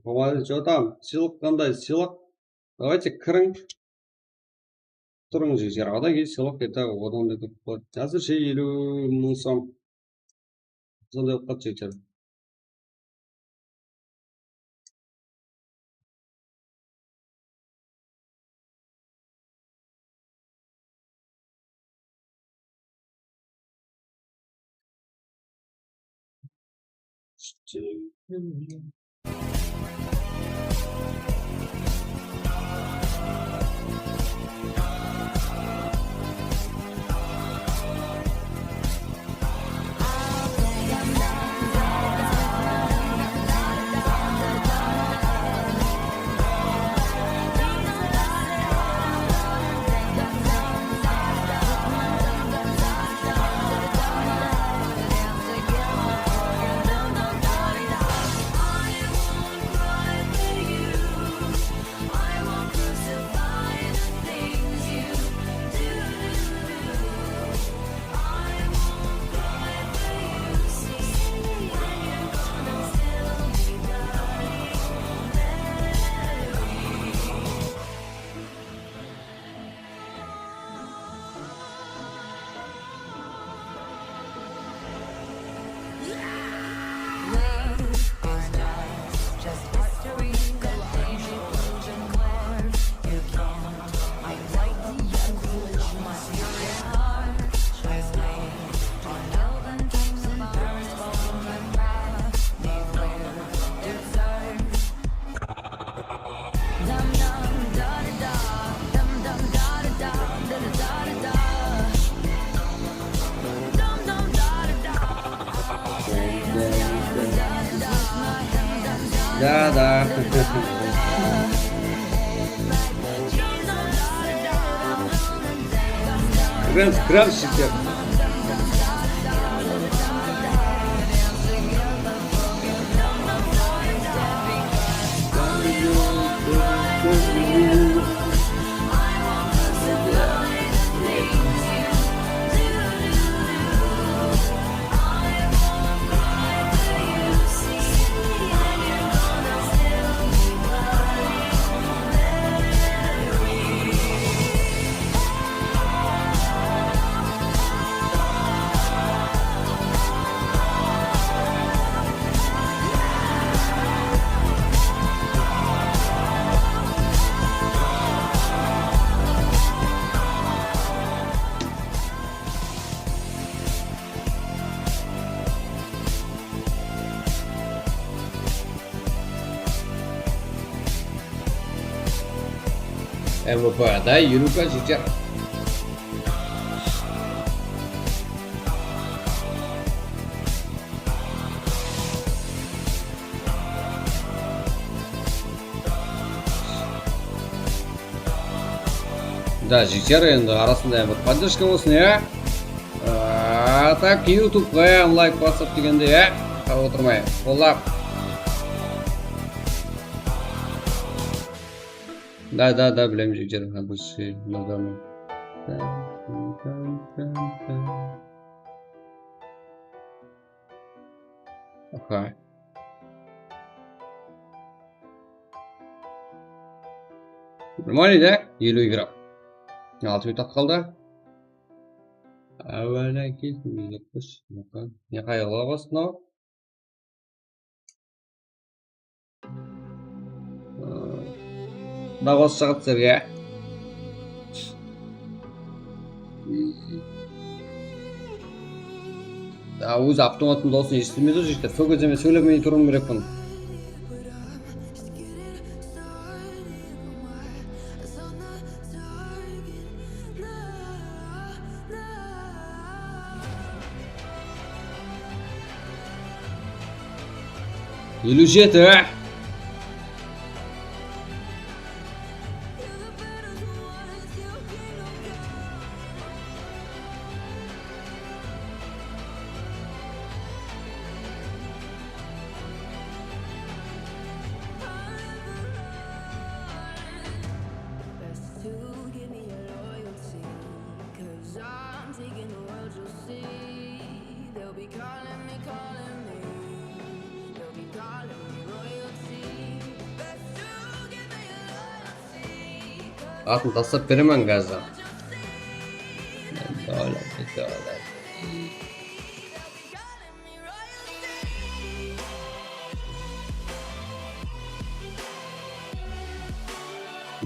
Muhammadov Jotam, sıylıq qanday sıylıq? Давайте, kiriń. Turıń, jigitler. Odan keyin sıylıq, это, odan da kóp boladı. Házirshe eliw mıń som. Sonday bolıp qaldı, jigitler. Da, da. Прям, прям сейчас. M V P da eliw K jeter. Da, jeter endi, arasında bir podderjka bolsın, ya. A, tak, YouTubeǵa layk basıp degende, ya. Qarap otırmay, qollap. Da, da, da, bilemiz, jeter, ha, bu şey, mınadan. Aha. Нормально, да? Eliw igram. Altı minut qaldı. Áwáne kelsin, jetpis. Ne qayǵılı qostı mınaw? Mına qosıq shıǵıp sizlerge. Aa, ózi avtomattın dawısın esitilmeydi, jigitler. Sol gezde men sóylemey turıwım kerekpin. Eliw jeti. Atın taslap beremen házir. Dawalay, dawalay.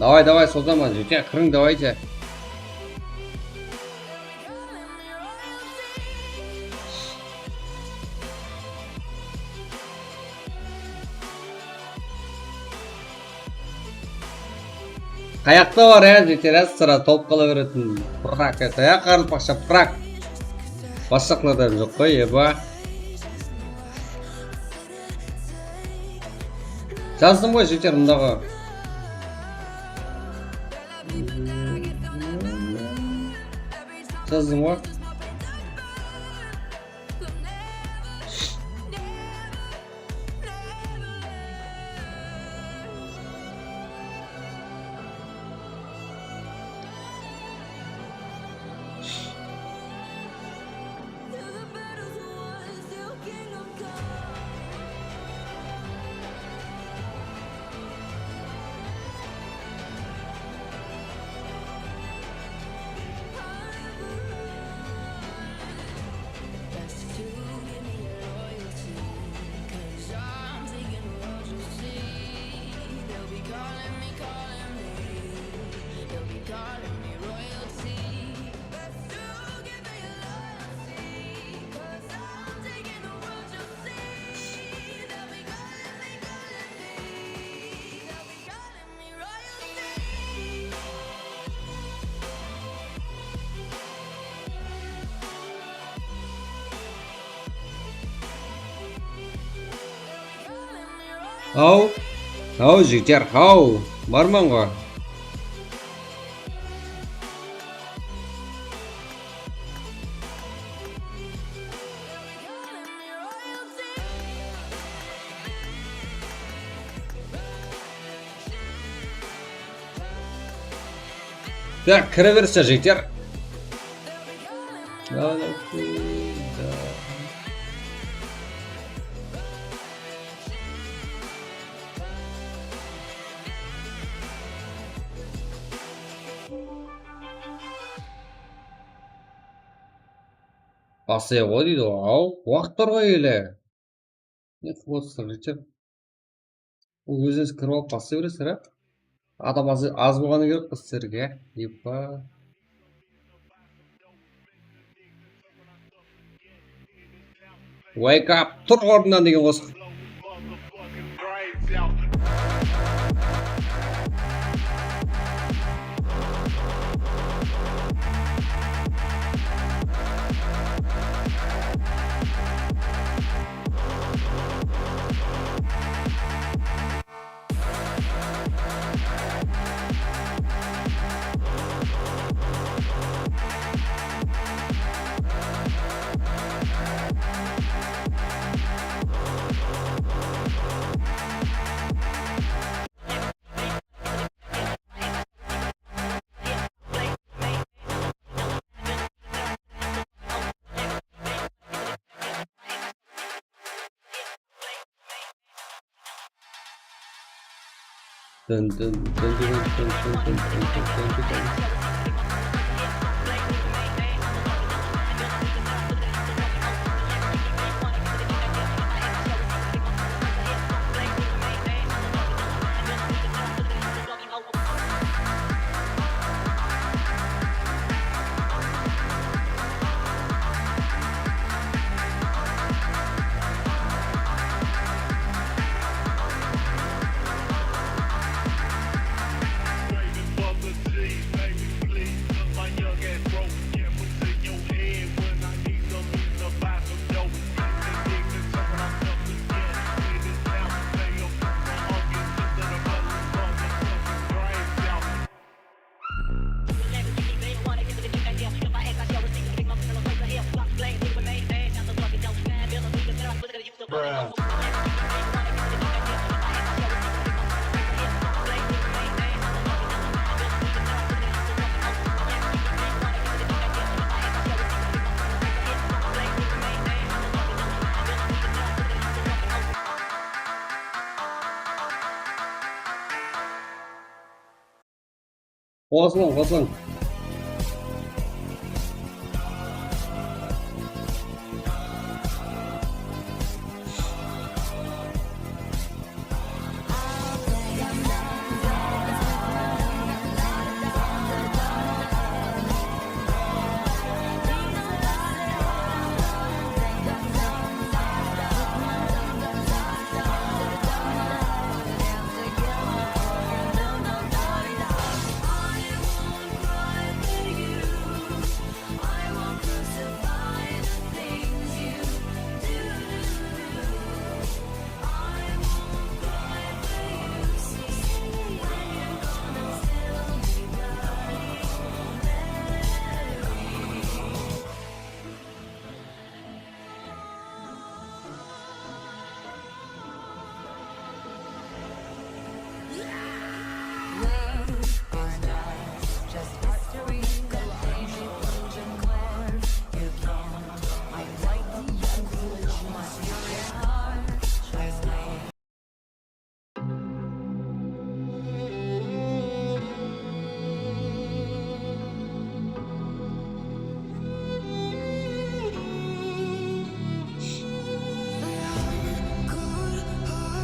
Davay, davay, sozaman, jeter, kiriń, davayte. Qayaqta bar, ya, jeter, ya, sıra tolıp qala beretin. Pırak, ya, ya, qarlı paqsha, pırak. Basshaqlarda joq qoy, eba. Jazdım ǵoy, jeter, mındaǵı. Jazdım ǵoy. Haw, haw, jigitler, haw, barman ǵo. Tak, kire berińizler, jigitler. Basıya ǵoy deydi ǵoy, aw, waqıt bar ǵoy ele. Ne qılıp otırsızlar, Richard? Bul ózińiz kirip alıp baslay beresizler, á? Adam az, az bolǵanı kerek qız sizlerge. Epa. Wake up, tur ornınan degen qosıq. Dın dın dın dın dın dın dın dın dın dın dın. Qosılıń, qosılıń.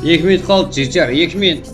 Eki minut qaldı, jigitler, eki minut.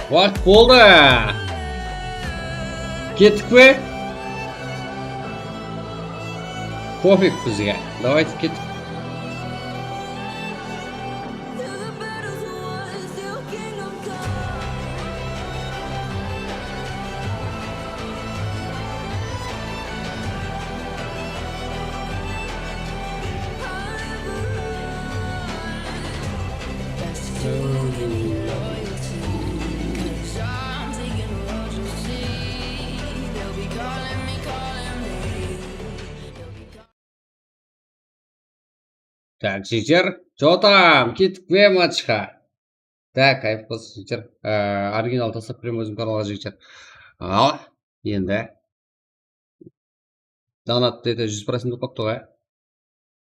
Waqıt boldı. Kettik pe? Pofig bizge. Давайте kettik. Tak, jigitler, что там? Kettik pe matchqa? Tak, ayıp bolsın, jigitler. Á, original taslap beremen ózim kanalǵa, jigitler. Al, endi. Donat ete júz procent bolıp qaptı ǵoy.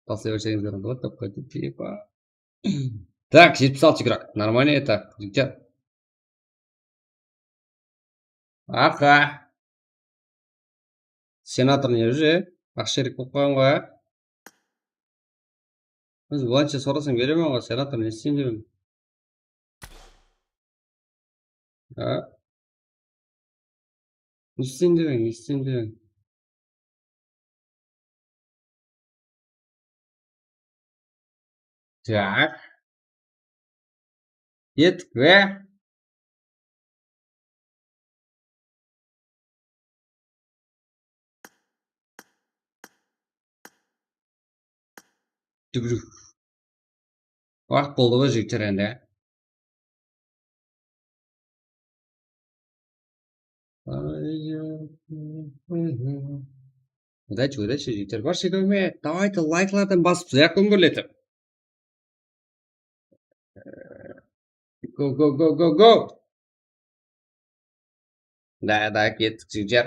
Taslay berseńiz beraman ǵoy, типа. Так, jetpis altı игрок. Нормально это, jigitler. Aha. Senator ne уже? Aqsha kerek bolıp qalǵan ǵoy, á? Biz bılansha sorasam beremen ǵoy, senator ne isteyin degen? Á? Ne isteyin degen, ne isteyin degen? Так. Kettik pe? Tugru. Waqıt boldı ǵoy, jigitler, endi. Удачи, удачи, jigitler. Barshege húrmet. Давайте, layklardan basıp, zayaq kómberletip. Go, go, go, go, go. Da, da, kettik, jigitler.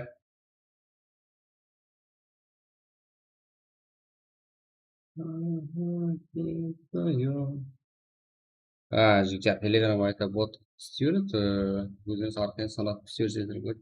Á, jigitler, Telegram ayta bot islep júredi, óziniz arqayın sanap islep júredi.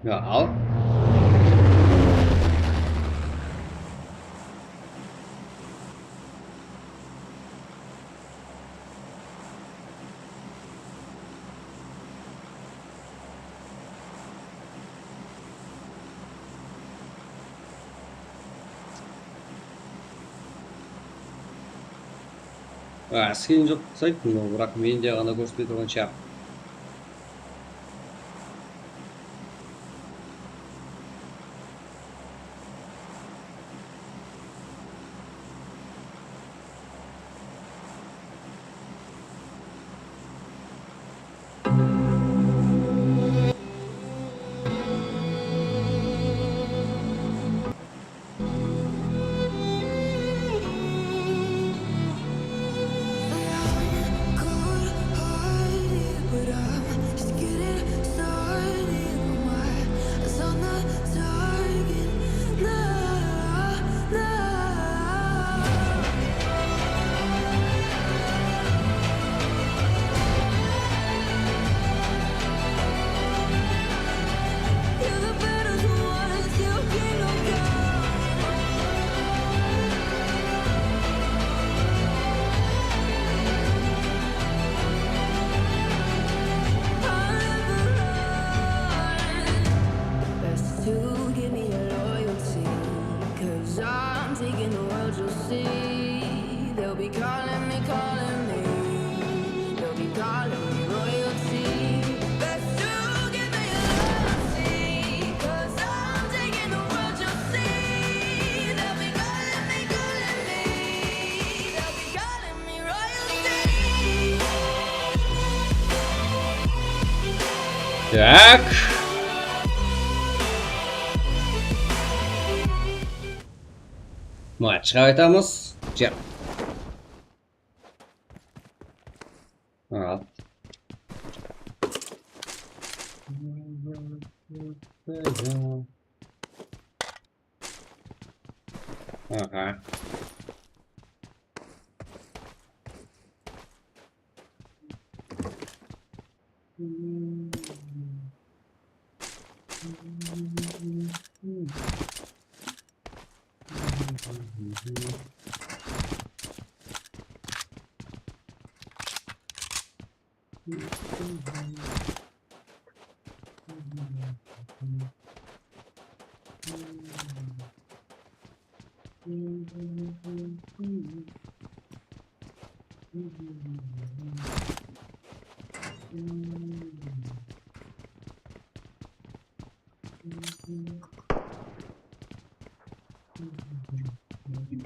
Ya, al. A, skrin joq sayt, no, biraq mende ǵana kórsetpey turǵan shıǵar. Best to give me your loyalty, 'cause I'm taking the world, you'll see. They'll be calling me, calling me. They'll be calling me royalty. Best to give me your loyalty, 'cause I'm taking the world, you'll see. They'll be calling me, calling Tak. Matchqa qaytamız. Jep. Al. Aha.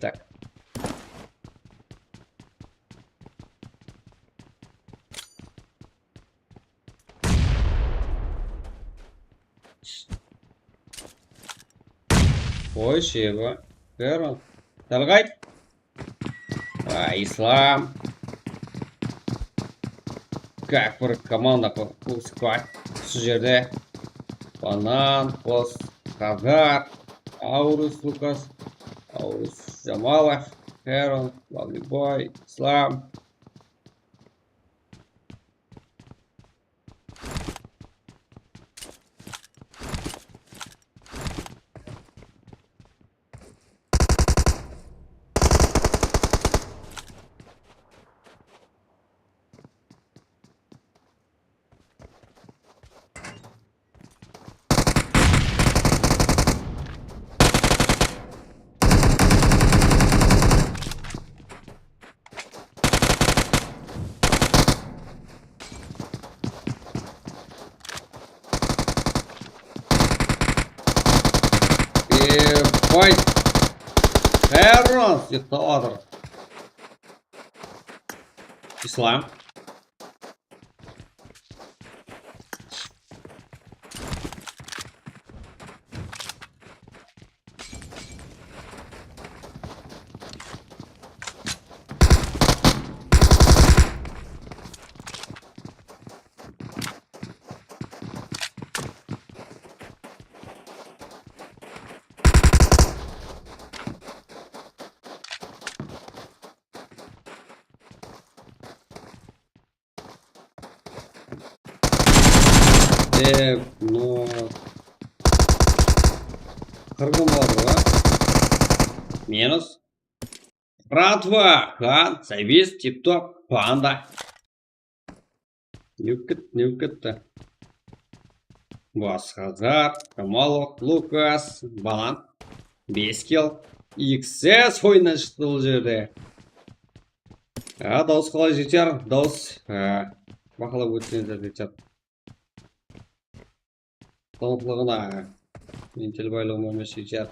Так. Qoy, Sheba. Beri. Dál qayt. Ay, Islam. Как bir komanda qo-, qo-, squad. Usı jerde. Banan, Qos, Hazar, Aurus, Lukas, Aurus, Jamalov, Heron, Lovely Boy, Islam. Ебать! Хорош! Uykılap atır. Islam. E, no. Qırǵın bar ǵoy. Minus. Bratva, Xan, Zaybis, Tiptop, Panda. Ne bolıp ketti, ne bolıp ketti? Basqazar, Kamalov, Lukas, Banan. Bes kill. X S oyınnan shıqtı bul jerde. A, dawıs qalay jeter? Dawıs, a, baqlap ótseńiz jeter. Tanıqlıǵına, intel baylıǵıma emes jeter.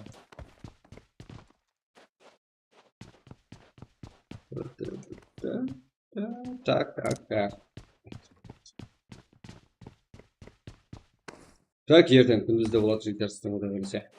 Tak, tak, tak. Tak, erteń kúndizde boladı, jeter, sizdiń Quday berse.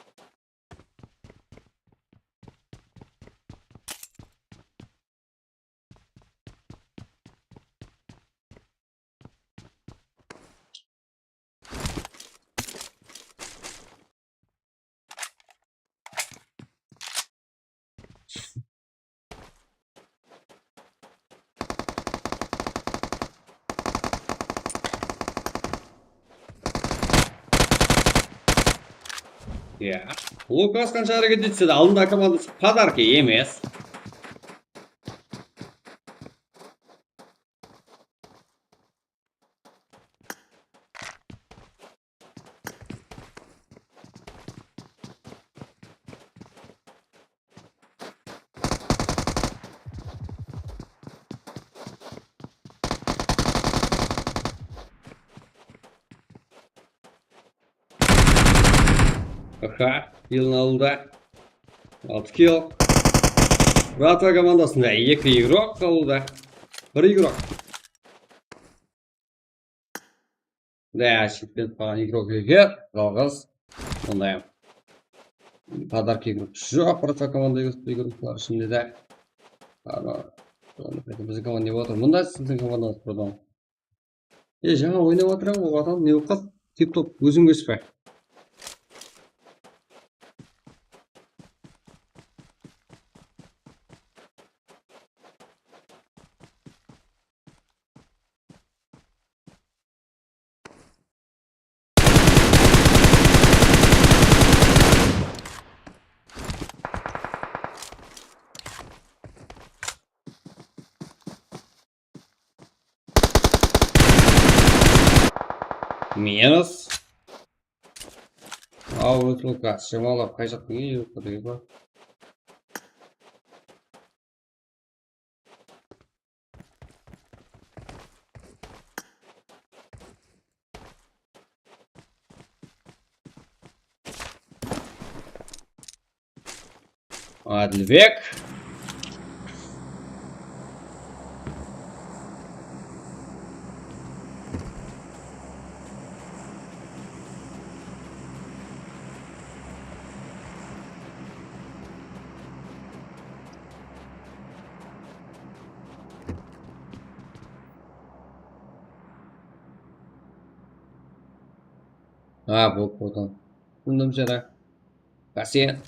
Ya. Lukas qansha háreket etse de, aldındaǵı komandası podarki emes. Aha, yılın aldı. Altı kill. Bratva komandasında eki igrok qaldı. Bir igrok. Da, sheklenip qalǵan igrok eger, jalǵız. Sonday podarka igrok joq, prosta komanda igroklar ishinde de. Ana, biziń komanda ne otır? Mında siziń komandańız, pardon. E, jańa oynap atır ǵoy, adam, ne bolıp qaldı? Tip-top, óziń kespe? Minus. Aw, Luka, shımalap qaytaqtıń, ey, Luka, degen ba? Adilbek. Ha, bul, buradan. Bundan bir şey daha. Kasiye.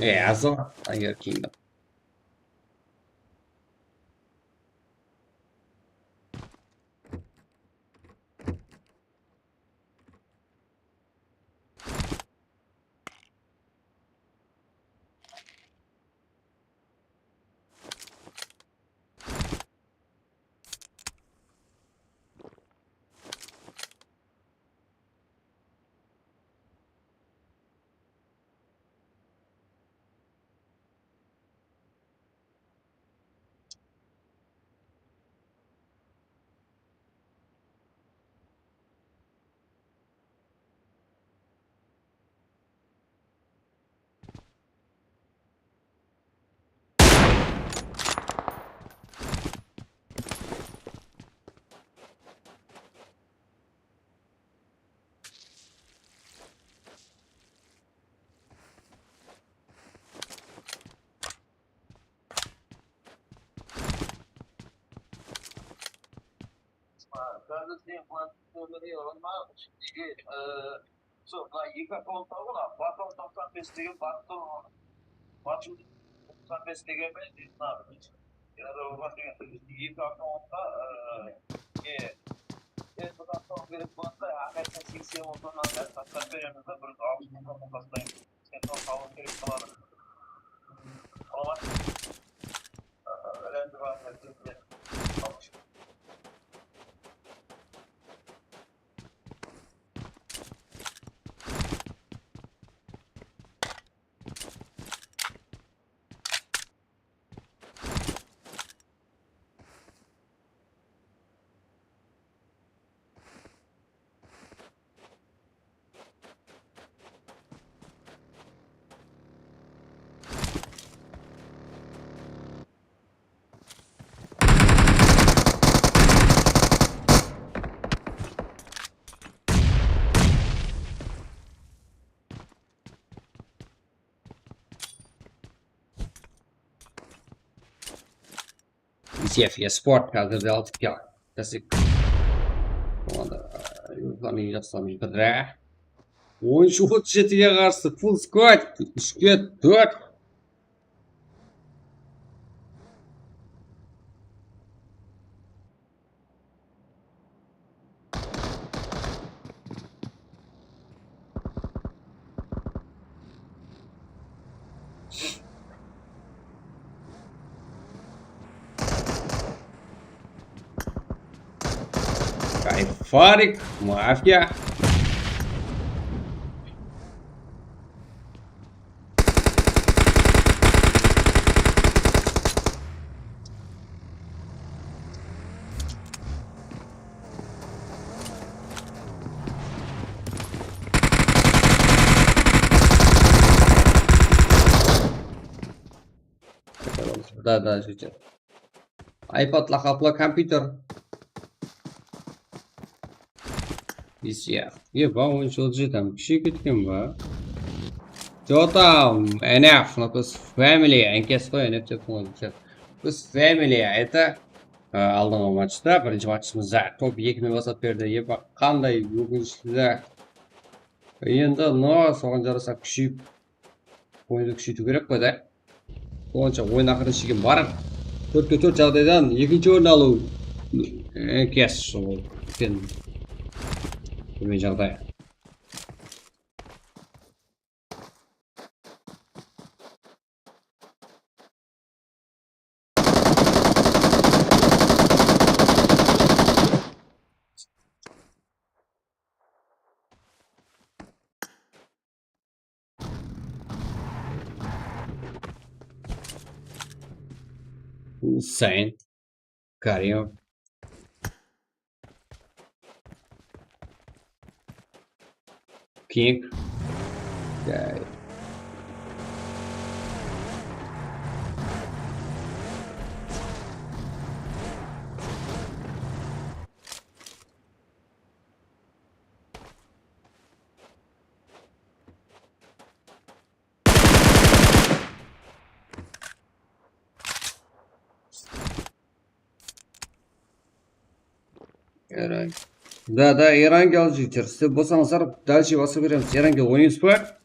E, also, I got kingdom. Sol, mına eki akkaunt bar ǵoy, mına Baton toqsan bes degen, Baton, Baton toqsan bes degen be, mına, eki akkauntqa, e, e, e, budan soń kerek bolsa, aqaytqa seksen bolsa, mına, taslap beremiz de, bir altı mıń taslaymız. Sen soń sawat kerek boladı. Olar, e, rendi bar, Исеф, я спорт, házir de altıp kel. Klasik. Komanda, e, yurtlarınıń jaqsılamay bir. Oyınshı otız jetige qarsı, full squad, úshke tórt. Kayfarik, mafiya. Da, da, jete. iPad laqaplı kompyuter. Ise, e, ba, oyınshı otız jeti, kúsheyip ketken ba? Jota, N F, no, biz family, N K S qoy, N F dep qoydım. Biz family, это, e, aldınǵı matchta, birinshi matchımızda top ekime basap berdi. E, ba, qanday ókinishli. Endi, no, soǵan jarasa kúsheyip, oyındı kúsheytiw kerek qoy da. Onsha oyın aqırına shekem barıp, tórtke tórt jaǵdaydan ekinshi orın alıw, e, kes, ol úlken tómen jaǵday. Saint, Karim, King. Guy. Erang. Da, da, Erangel jigitler. Sizler bolsańızlar, dálshe basıp beremiz. Erangel, oynaymız ba?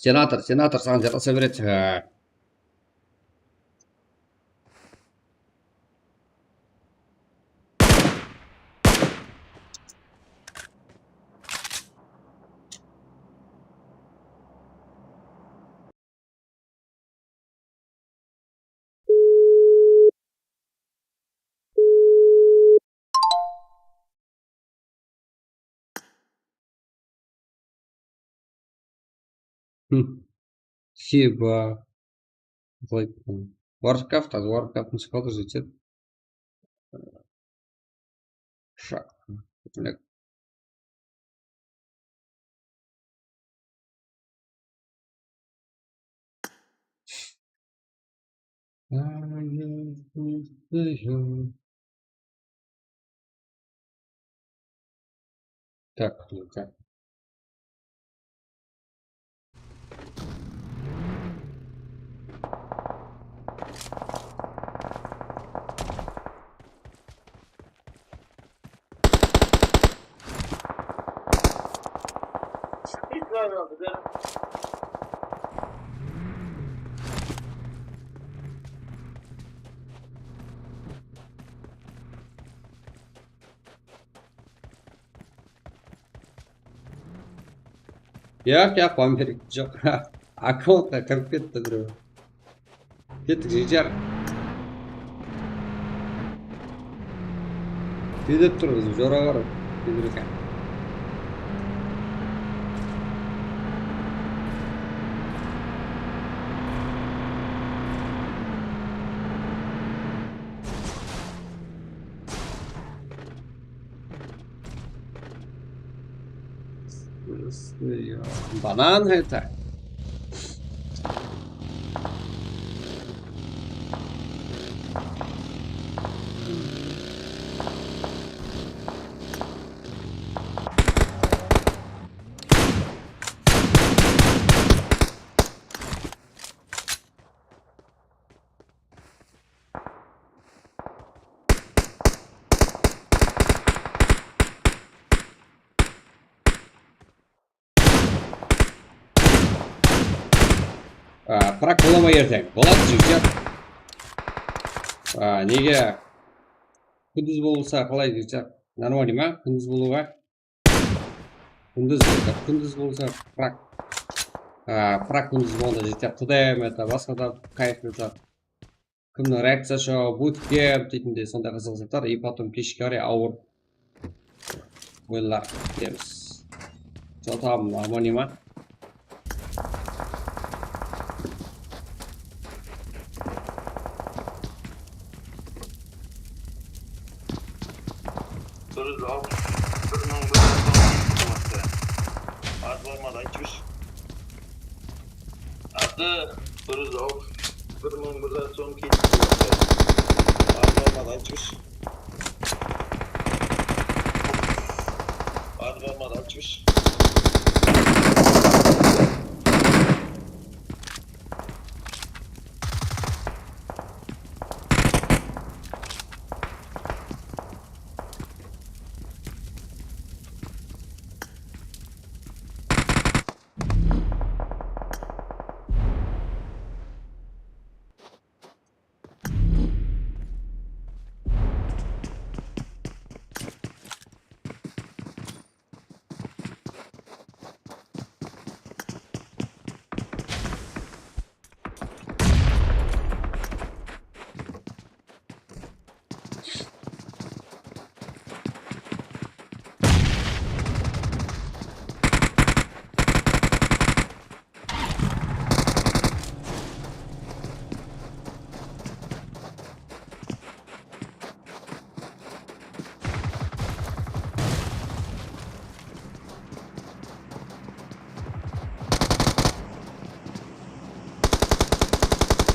Senator, senator, saǵan jarasa beredi. Ha. Хм. Хиба. Warcraft, а Warcraft-tıń shıǵadı jeter. Шаг. Mine. Так, ну-ка. Yaq, yaq, Amerika joq. Akkauntqa kirip ketti birew. Kettik, jigitler. Ketip turmız, joralar. Ketip eken. Banan heta. A, prak bola ma erteń? Boladı, jigitler. A, nege kúndiz bolsa qalay, jigitler? Normalno ma kúndiz bolıwı? Kúndiz, kúndiz bolsa prak. A, prak kúndiz bolǵanda jetedi. T D M, это, basqa da kayf, это. Kimniń reakciyası, bootcamp deytindey sonday qızıq zatlar, и потом keshke qaray awır oyınlar kutemiz. Jotam, amoniy ma? Bir júz alpıs bir mıń bir júz on. Az barmadı, aytıpshı. Atı bir júz alpıs bir mıń bir júz on. Az barmadı, aytıpshı. Az barmadı, aytıpshı.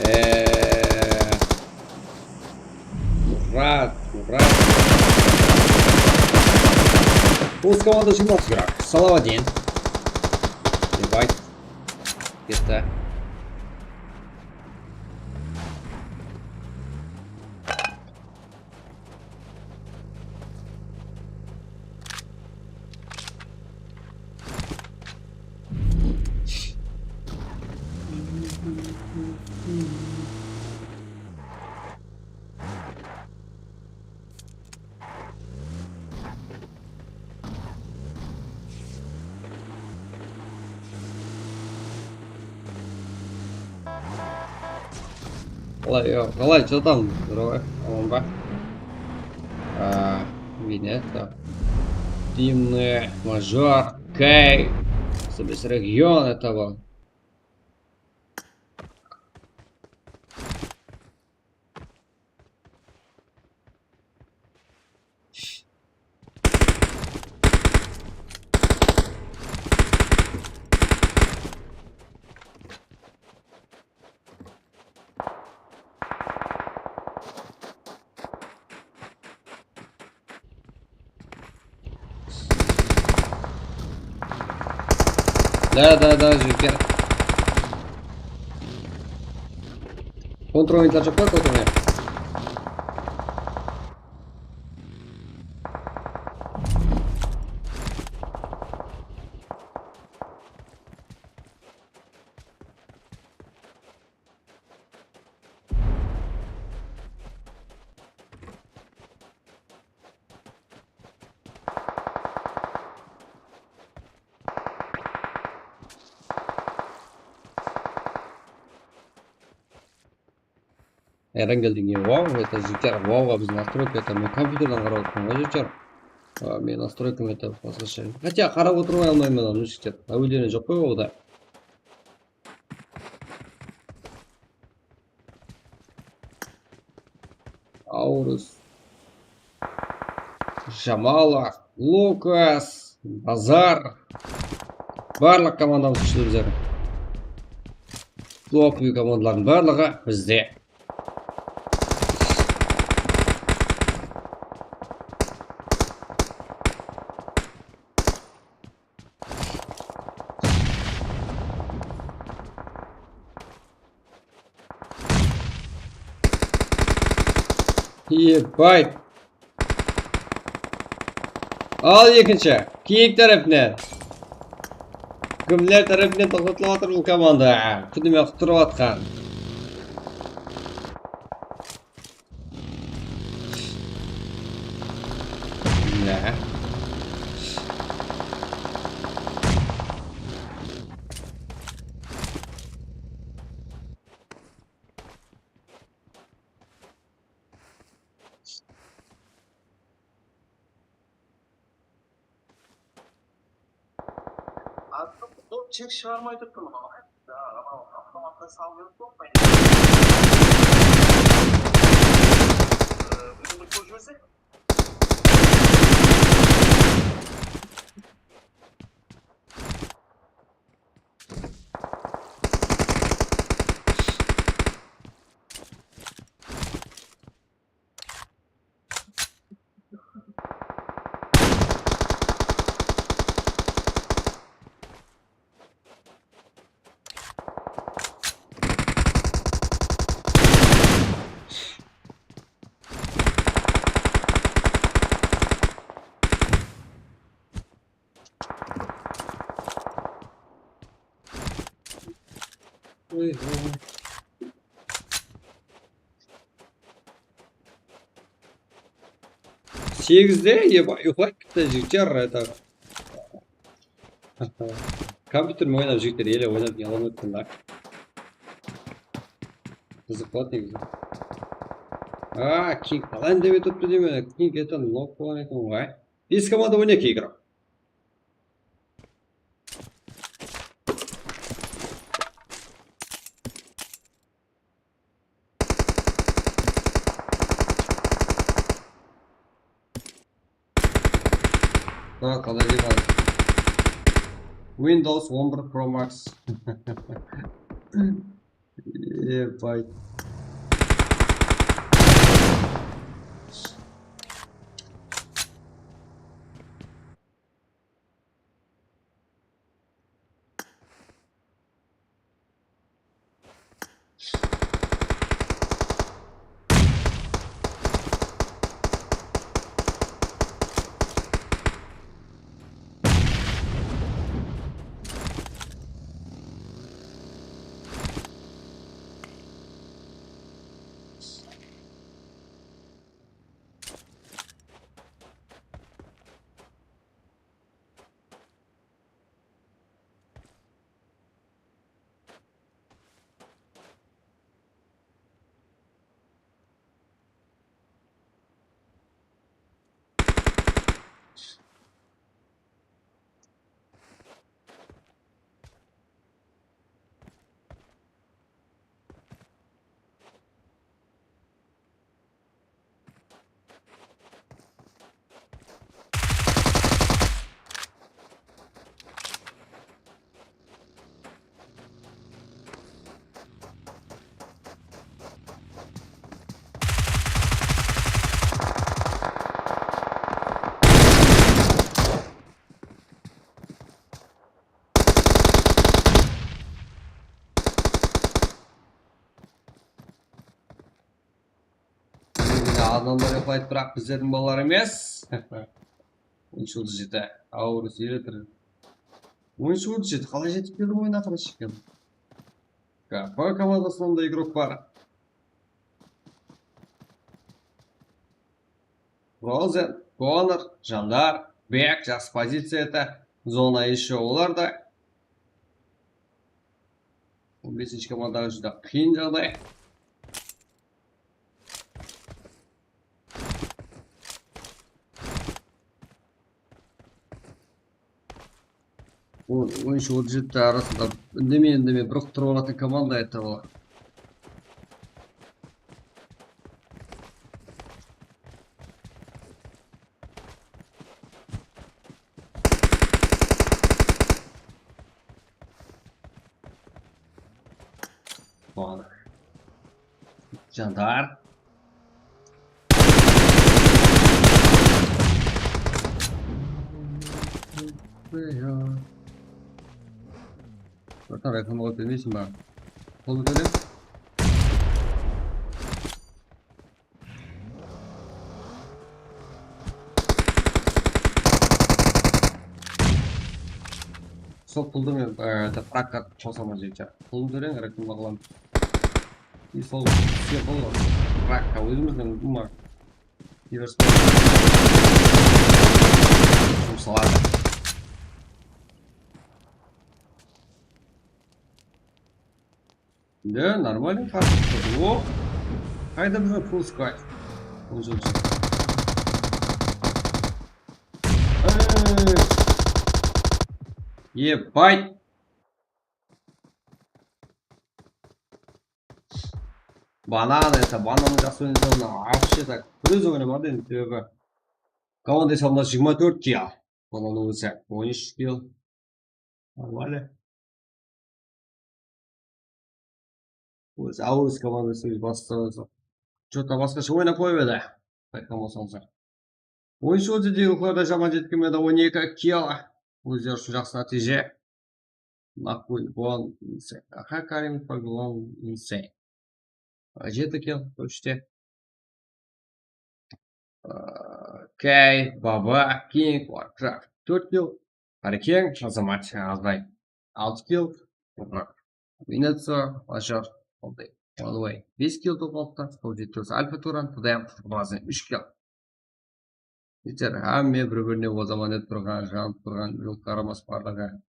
Ee, Murat, Murat. O'z komanda jumlaq kerak. Salavadin. Rebay. Ketti. Qalay, qalay, что там, здорово, aman ba? А, Венета. Дымный, Мажор, Кай. Собес регион этого. Да, да, да, жігіттер. Контрминтар жоқ па, контрминтар? Erangeldiń ne? Wow, это jigitler, wow, bizdiń nastroyka, это men kompyuterden qarap atırman ǵoy, jigitler. A, men nastroykam это basqasha. Хотя qarap otırıp almayman onı, jigitler. Áwelden joq ǵoy wowda. Aurus, Jamalov, Lukas, Bazar. Barlıq komandamız kúshli bizlerdiń. Top komandalardıń barlıǵı bizde. Ебать. Al ekinshi. Keyik tárepinen. Kimler tárepinen toqtatılıp atır bul komanda? Kúnime qutırıp atqan. Ya. Tek shıǵarmay turıptım ǵoy. Avtomatqa salıp berip qoyıp. Ee, búgingi kóp júrsek. Сегизde, eba, uyqılaydı, bitta jigitler, это. Kompyutermen oynap, jigitler, ele oynap, yalan ayttım da. Qızıq boladı negizi. A, King qalay indemey turıptı deymen, King это nok bolǵan eken ǵoy. Bes komanda oynayıq, igra. Bırak, qalay dep atır. Windows on bir Pro Max. Ебать. Adamlar yapaydı, biraq bizlerdiń balalar emes. On ush otuz jeti. Awır seyrettir. On ush otuz jeti. Qalay jetip keldim oyın aqırı shekkem. K F komandasında da igrok bar. Frozen, Konor, Jandar, Bek, jaqsı poziciya edi. Zona ещё olar da. On besinshi komandaǵa júdá qıyın jaǵday. On, on ush, on jeti arasında indemey-indemey burıqtırıp alatın komanda edi olar. Balalar. Jandar. Bratán, reklama qoyıp bermeysiń ba? Puldı tóleń. Sol puldı men, e, frakka qosaman, jigitler. Puldı tóleń, reklama qılamız. И sol, sol frakka ózimizdiń ulıwma. Jumsaladı. Да, нормально, хорошо. О! Qayda bizden pul skay? Ey! Ебать! Banan esa, bananı jaqsı oynasa, mına, вообще так. Bir ózi oynamadı endi, sebebi komanda esabında jigirma tórt kill. Bananıń ózi on úsh kill. Нормально. Ózi Aurus komandası ózi basqa, что-то basqasha oynap qoyıp edi. Qaytqan bolsańızlar. Oyınshı ótedegi uqlarda jaman jetkinmedi, on eki kill. Ózleri ushın jaqsı nátiyje. Makul, Bon, Insane. Aha, Karim, Pagilon, Insane. Jeti kill, úshte. Kay, Baba, King, Warcraft, tórt kill. Qárekeń, Azamat, Azday, altı kill. Topıraq, Vinetso, Ashar, Alday, Alway, bes kill topıp alıptı. Sol jeti Alfa Turan, T D M, Blazin, úsh kill. Jigitler, hámme bir-birine ozaman etip turǵan, janıp turǵan, jol qaramas barlıǵı.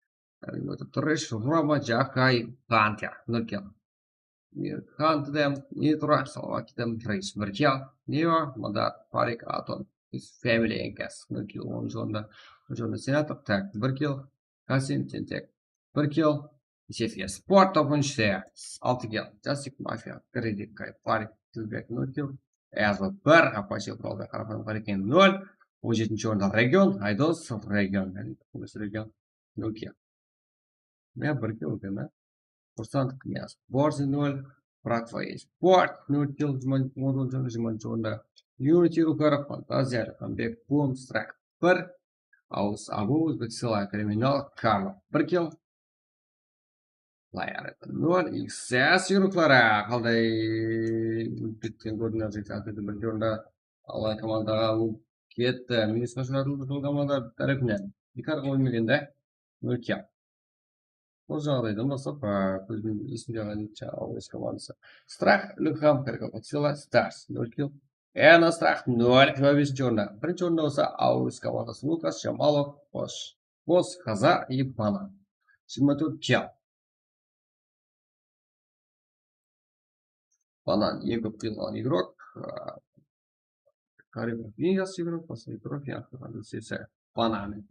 Ótip tur, Roma, Jakay, Panter, nol kill. Hunt dem, Nitro, Salvakidem, Reis, bir kill. Neo, Madar, Farik, Aton, Family, Enkas, nol kill, on jolında, on jolında Senator, tak, bir kill. Kasim, Tentek, bir kill. Sefiya Sport, topınshısı, altı kill. Jasik, Mafia, Kredit, Kay, Farik, Tilbek, nol kill. Ezo, bir, Apache, Kuralbek, Qaraxan, Qárekeń, nol. On jetinshi orında Region, Aydos, Region, Region, nol kill. Men bir kill eken, a? Kursant Knyaz, Borzi, nol. Bratva Esport, nol kill, jigirma, on toǵızınshı orında, jigirma orında. Unity, Rukarov, Fantaziya, Alxanbek, Bum, Strike, bir. Aus, Abu, Ózbek, Sılay, Kriminal, Karlo, bir kill. Layar, nol. X S yurıqları, qalday bitken kórdińler, jigitler, bir orında. Alay komandaǵa ketti. Minusqa ushıradı bul komanda tárepinen. Biykarǵa ólmegen de. Nol kill. Bul jaǵdaydan baslap, a, kózim esimde qalǵanınsha Aurus komandası. Strah, Ilham, Karkal, Sila, Stars, nol kill. Ena Strah, nol, jigirma besinshi orında. Birinshi orında bolsa Aurus komandası. Lukas, Jamalov, Bosh, Boss, Hazar, Ip, Banan. Jigirma tórt kill. Banan eń kóp qıyılǵan igrok. A, Karimov eń jaqsı igrok, basqa igrok, yaǵnıy, Banan.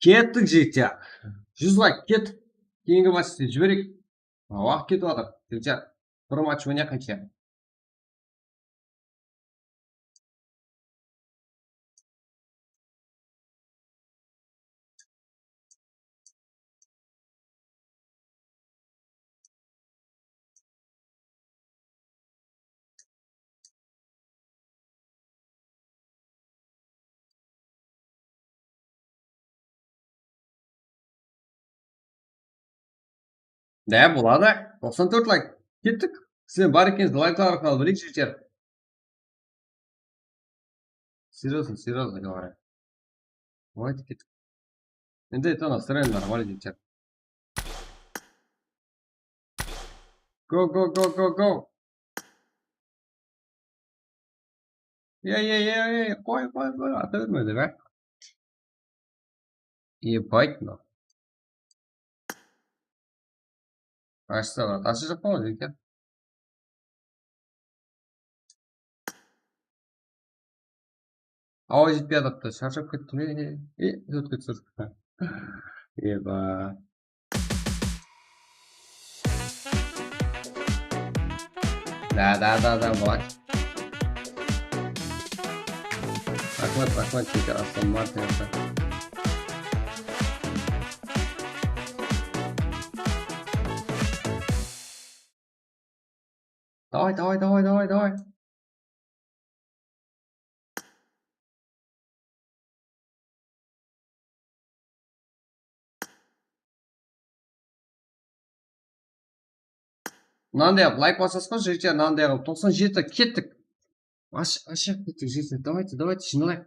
Kettik, jigitler. Júz layk, kettik. Keyingi matchti jibereyik. Waqıt ketip atır, jigitler. Bir match oynayıq, qáytse. Ne boladı? Toqsan tórt layk. Kettik. Sizler bar ekensiz, layklar arqalı bileyik, jigitler. Серьёзно, серьёзно говорю. Давайте kettik. Endi это настроение нормально, jigitler. Go, go, go, go, go. Ey, ey, ey, ey, qoy, qoy, qoy, ata bermedi be. Ебать, ну. Ashsa, ashsa jaqpan ǵoy, jigitler. Awa jetpey atırıptı, sharshap kettim. E, e, e, ótke túsirdi. Eba. Da, da, da, da, boladı. Raxmet, raxmet, jigitler, Aston Martin. Давай, давай, давай, давай, давай. Mınanday qılıp layk basasız ǵoy, jigitler, mınanday qılıp. Toqsan jeti, kettik. Ash-, ashıp kettik, jigitler. Давайте, давайте, jıynalayıq.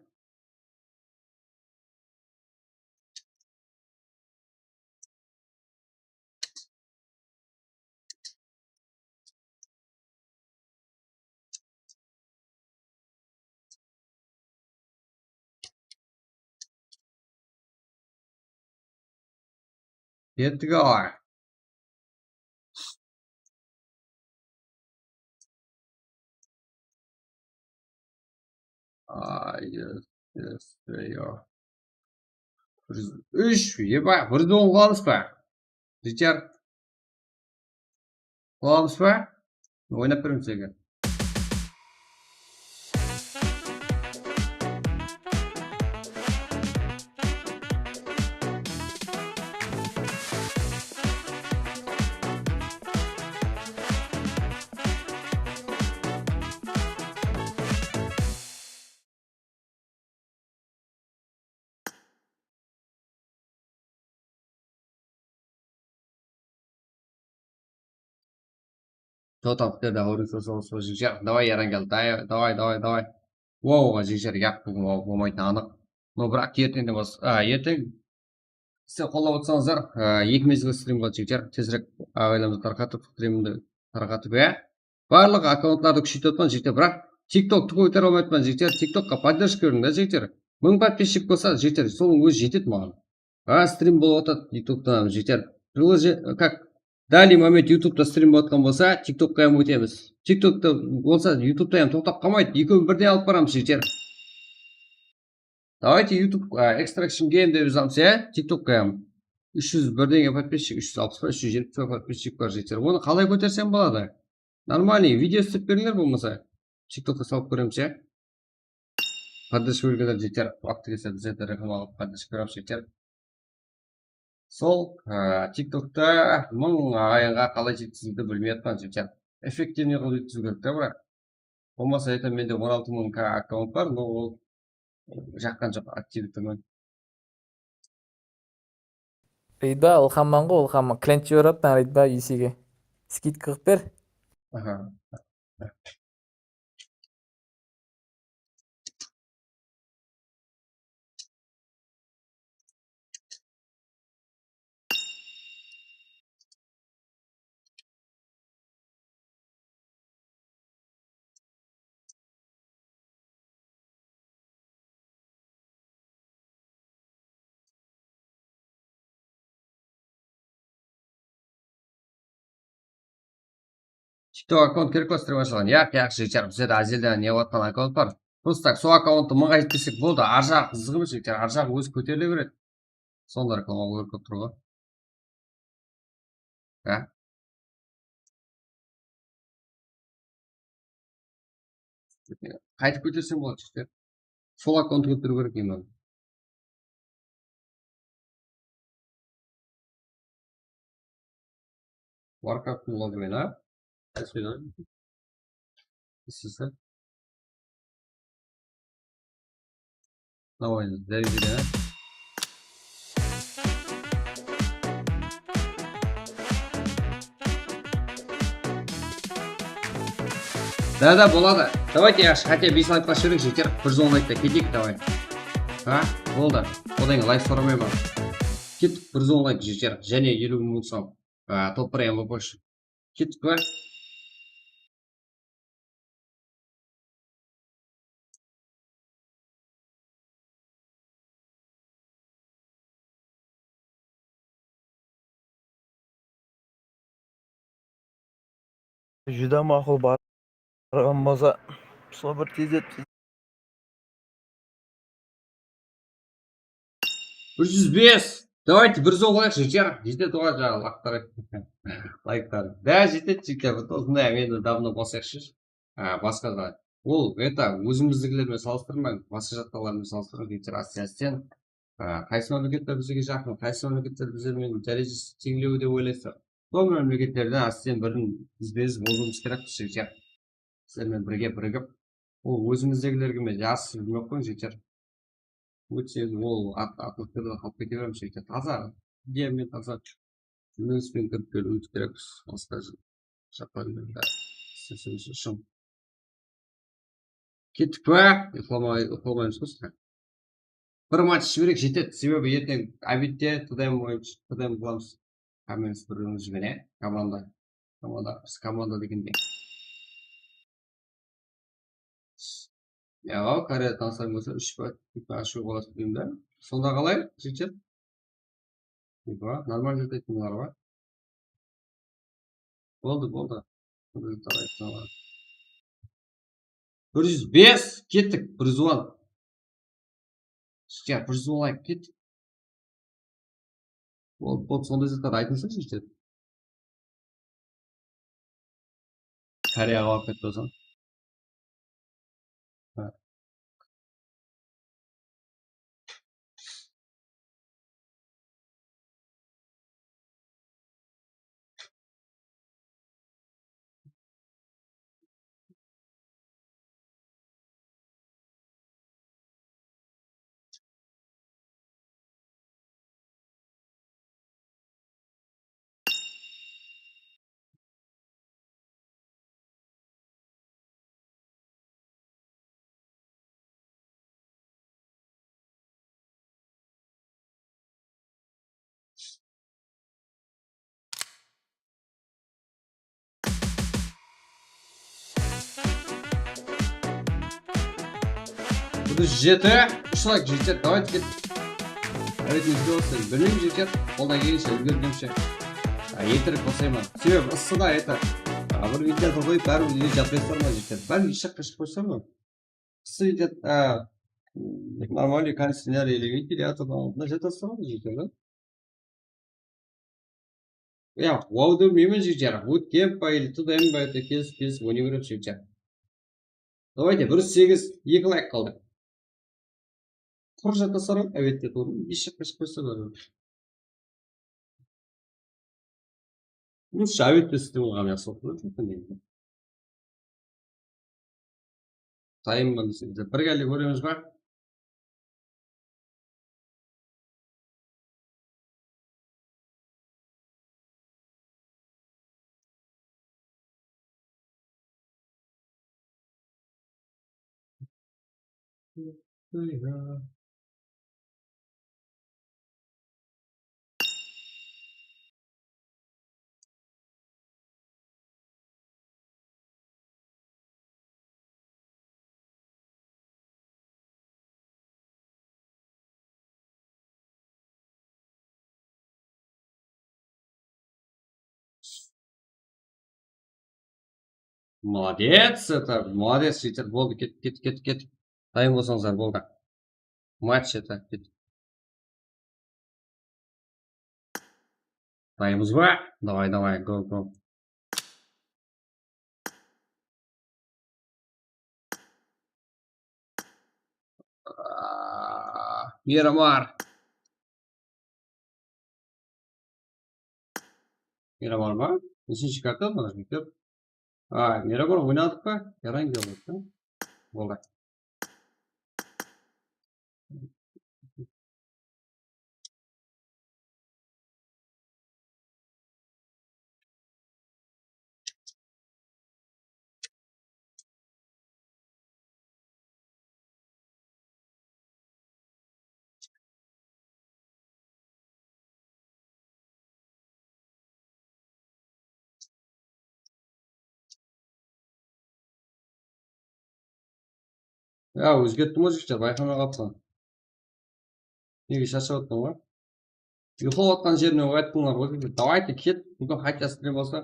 Kettik aǵa. Ay, yes, yes, yo. Bir júz úsh, eba, bir júz on qalamız ba? Jigitler. Qalamız ba? Oynap beremiz sizlerge. Total, jigitler, davay, yaran keldi. Davay, davay, davay, davay. Wow, jigitler, yaq, búgin wow bolmaytını anıq. No, biraq erteńden bas-, a, erteń sizler qollap otsańızlar, a, eki mezgil strim qıl, jigitler. Tezirek aǵaylarımızdı tarqatıp, strimdi tarqatıp, ya. Barlıq akkauntlardı kúsheytip atırman, jigitler, biraq TikToktı kótere almay atırman, jigitler. TikTokqa поддержка beriń da, jigitler. Mıń подписчик bolsa, jigitler, sonıń ózi jetedi maǵan. A, strim bolıp atadı, YouTube'tan, jigitler. Приложение, как, данный момент YouTube'da strim bolıp atqan bolsa, TikTokqa ham ótemiz. TikTok'ta bolsa, YouTube'da ham toqtap qalmaydı. Ekewin birdey alıp baramız, jigitler. Давайте YouTube, a, Extraction Game dep jazamız, ya? TikTokqa ham. Úsh júz bir degen подписчик, úsh júz alpıs pa, úsh júz jetpis pa подписчик bar, jigitler. Onı qalay kótersem boladı? Нормальный video islep berińler bolmasa. TikTokqa salıp kóremiz, ya? Поддержка bergenler jeter, waqtı kelse bizlerdi reklama qılıp поддержка beremiz jeter. Sol, e, TikTokta mıń aǵayinǵa qalay jetkiziwdi bilmey atpan jeter. Эффективный qılıp jetkiziw kerek ta, biraq. Bolmasa, это mende on altı mıń K akkaunt bar, но ol jaqtan joq, aktivliy turman. Reydba, Ilhamman ǵo, Ilhamman. Klient jiberip atırman, Reydba, UC'ge. Skidka qılıp ber. Aha. TikTok akkaunt kerek pa, strim ashılǵan? Yaq, yaq, jigitler, bizde azelden ne qılıp atqan akkaunt bar. Просто так, sol akkaunttı mıńǵa jetkizsek boldı. Arjaǵı qızıq emes, jigitler, arjaǵı ózi kóterile beredi. Sonda reklama qoyıp kóp tur ǵoy. Ya. Qaytıp kótersem boladı, jigitler. Sol akkaunttı kóteriw kerek endi. Warcraft'ın login, ha? Bismillah. Bismillah. Давай, зайди, да? Da, da, boladı. Давайте, yaqshı, хотя бы bes layk basıp jibereyik, jeter. Bir júz on laykta keteyik, давай. Ha, boldı. Odan keyin layk soramayman. Kettik, bir júz on layk, jeter. Jáne eliw mıń bolsa. Ha, top bir M V P ushın. Kettik pa? Júdá maqul, barǵan bolsa, sol bir tez et. Bir júz bes. Давайте, bir júz on qoyayıq, jeter. Jetedi ǵoy, jańa layktар. Layktар. Da, jetedi, jeter. Bir osınday, men de давно basayıqshı. Ha, basqa da. Ol, это, ózimizdikiler menen salıstırmań, basqa jaqtalar menen salıstırıń, jeter, áste-áste. Ha, qaysı mámleketler bizge jaqın, qaysı mámleketler bizler menen dárejesi teńlew dep oylaysızlar? Sol mámleketlerden ásten birin izbe-iz ozıwımız kerekpiz, jeter. Sizler menen birge birigip, ol ózimizdegilerge men jaqsı bilmey-aq qoyıń, jeter. Ótse ol at-, atlıqtı da qalıp kete beremiz, jeter. Taza, ideya menen taza. Júnús penen kirip keliwimiz kerekpiz. Basqa jaqlardan da islesemiz ushın. Kettik pa? Uyıqlamay-, uyıqlamaymız ǵoy. Bir match jibereyik, jetedi. Sebebi erteń obedte T D M boyınsha, T D M qılamız. Hámmemiz bir-birimiz benen, komanda. Komanda, biz komanda degende. Ya, Koreya tanıslar bolsa, úsh pa, ashıw qılasız deymen da. Sonda qalay, jigitler? Epa, normal jataytın bunlar ba? Boldı, boldı. Bir júz bes, kettik, bir júz on. Jigitler, bir júz on layk, kettik. Boldı, boldı, sonday zatlar aytılsa, jigitler. Koreyaǵa barıp ketti bolsam. Ha. Bir júz jeti, úsh layk, jigitler, давайте kettik. Давайте, úyde bolsın, bilmeymen, jigitler, qoldan kelgenshe, úlgergenimshe. A, erterek basayman. Sebebi ıssı da, это, a, bir ventilator qoyıp, báribir úyde jatıp, jigitler. Báribir hesh jaqqa shıǵıp qoysam ba? Qısı úyde, a, нормальный кондиционер или ventilatordıń aldında jatasız ǵoy, jigitler, da. Ya, wow demeymen, jigitler. Bootcamp pa или T D M ba, это, kelisip, kelisip oynay beremiz, jigitler. Давайте, bir júz segiz, eki layk qaldı. Qurı jatasız ǵoy, obedte turdım. Hesh jaqqa shıǵıp qoysa báribir. Lúsh, obedte islep alǵanım jaqsı bolıp turıptı endi. Tayınman dese, bir gálle kóremiz ba? Молодец, это, молодец, jigitler, boldı, ket, ket, ket, ket. Dayın bolsańızlar, boldı. Match, это, ket. Dayınbız ba? Давай, давай, go, go. Aa, Miramar. Miramar ma? Neshinshi karta mına, jigitler? A, Miramar oynadıq pa? Yarangi oynadıq pa? Boldı. Ya, ózgerttim ǵoy, jigitler, bayqamay qalıppan. Nege sharshap atırman ǵoy? Uyıqlap atqan jerime ayttıńlar ǵoy, jigitler. Давайте ket, búgin qayta islen bolsa.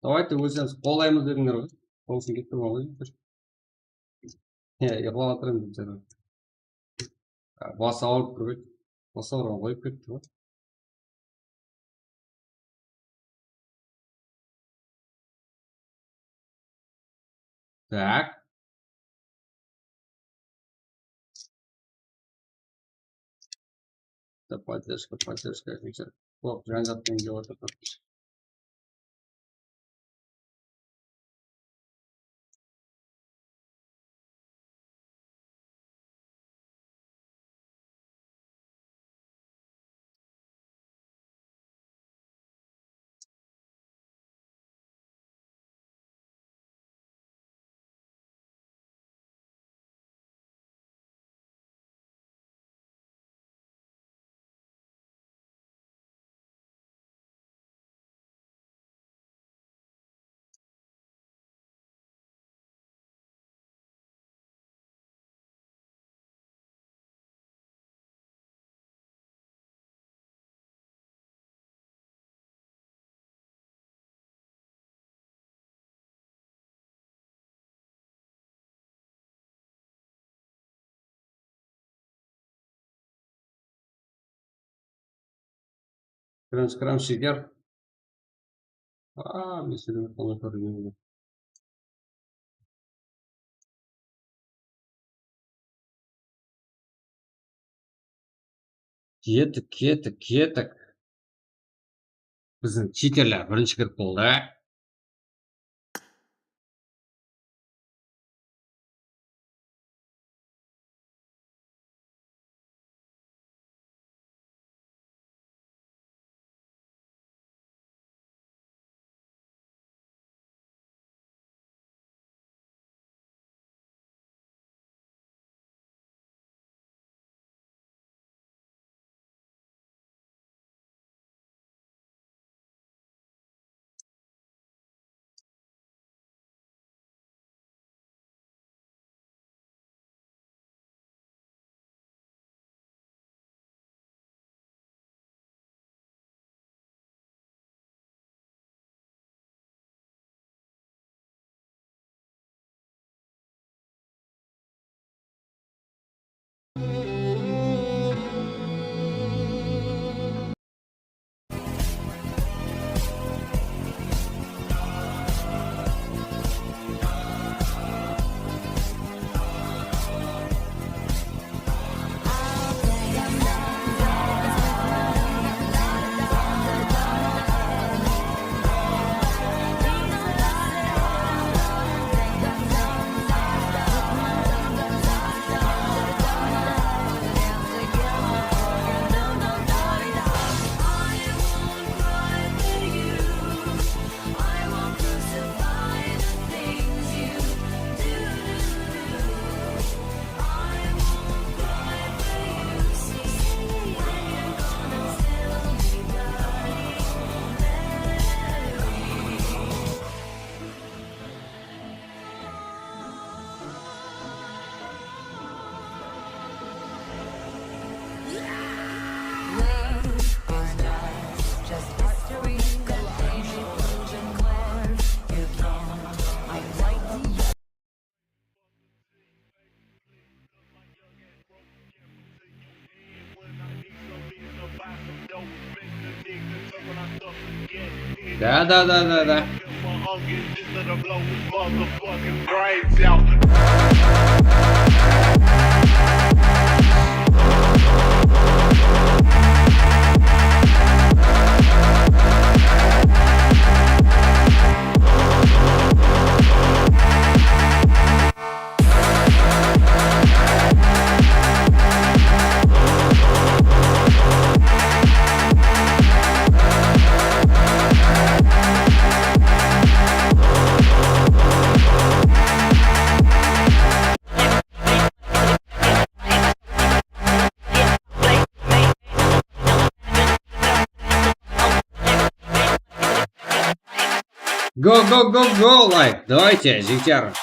Давайте ózimiz qolaymız dedińler ǵoy. Sol ushın kettim ǵoy, jigitler. Ya, uyıqlap atırman, jigitler. Bası awırıp tur ǵoy. Bası awırǵan qoyıp ketti ǵoy. Так. Да, поддержка, поддержка, jigitler. Sol, ján-jaqtan kelip atır. Kíremiz, kíremiz, jigitler. Aa, men seni qolay kórdim. Kettik, kettik, kettik. Biziń chiterler birinshi kirip boldı. Da, da, da, da, da. Go, go, go, go, лайк. Давайте, jigitler.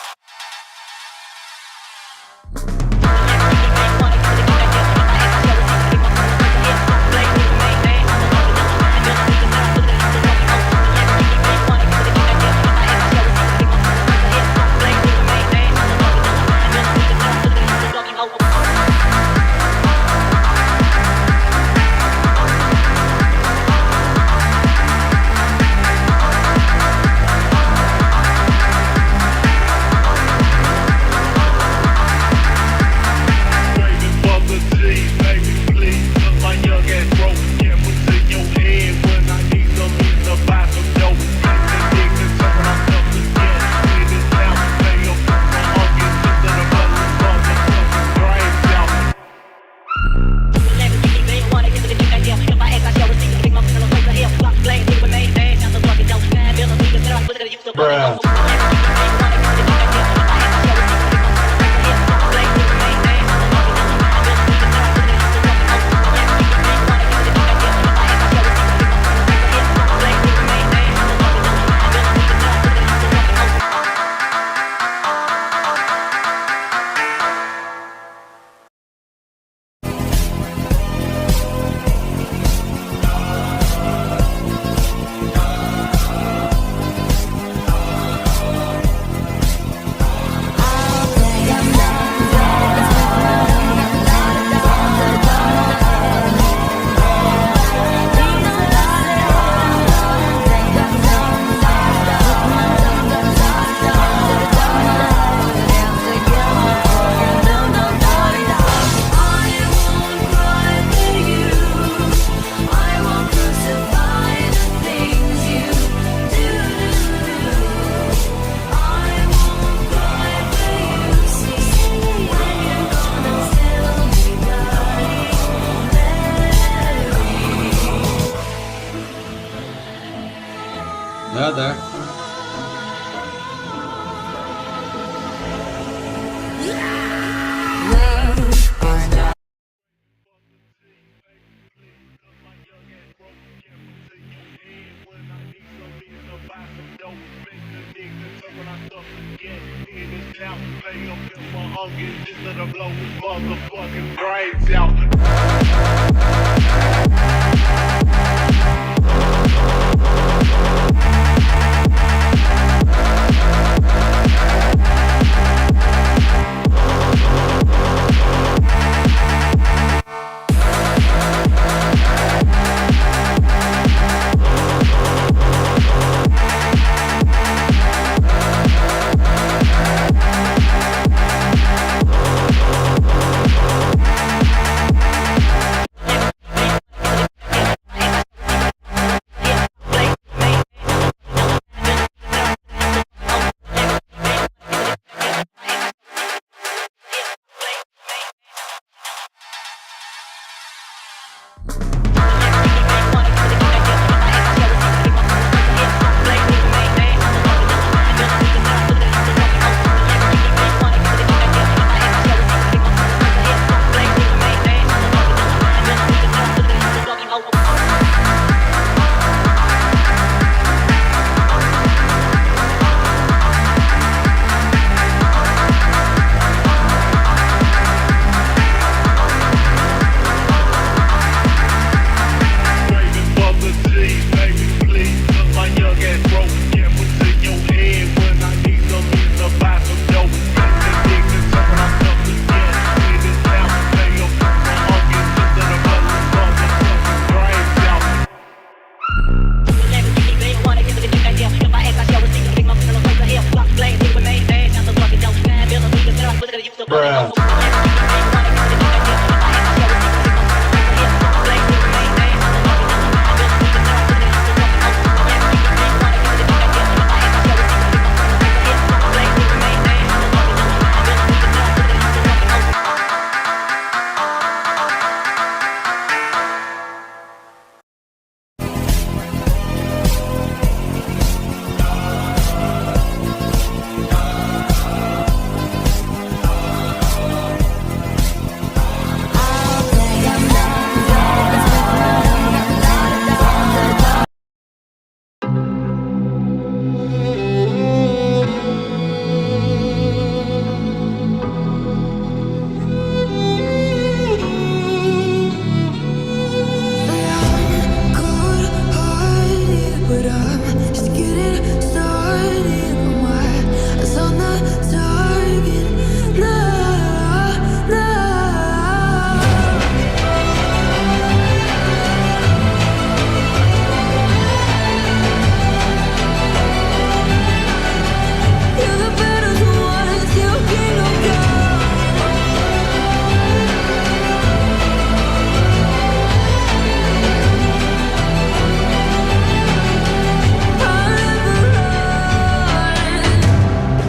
Brother.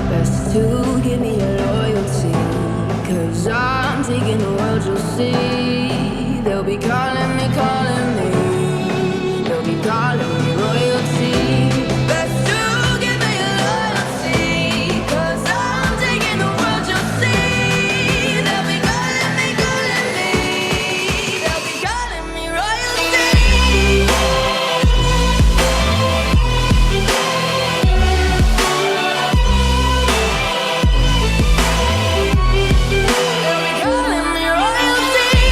Best to give me your loyalty, 'cause I'm taking the world, you'll see. They'll be calling me, calling me. They'll be calling me royalty. Best to give me your loyalty, 'cause I'm taking the world, you'll see. They'll be calling me, calling me. They'll be calling me royalty. They'll be calling me royalty.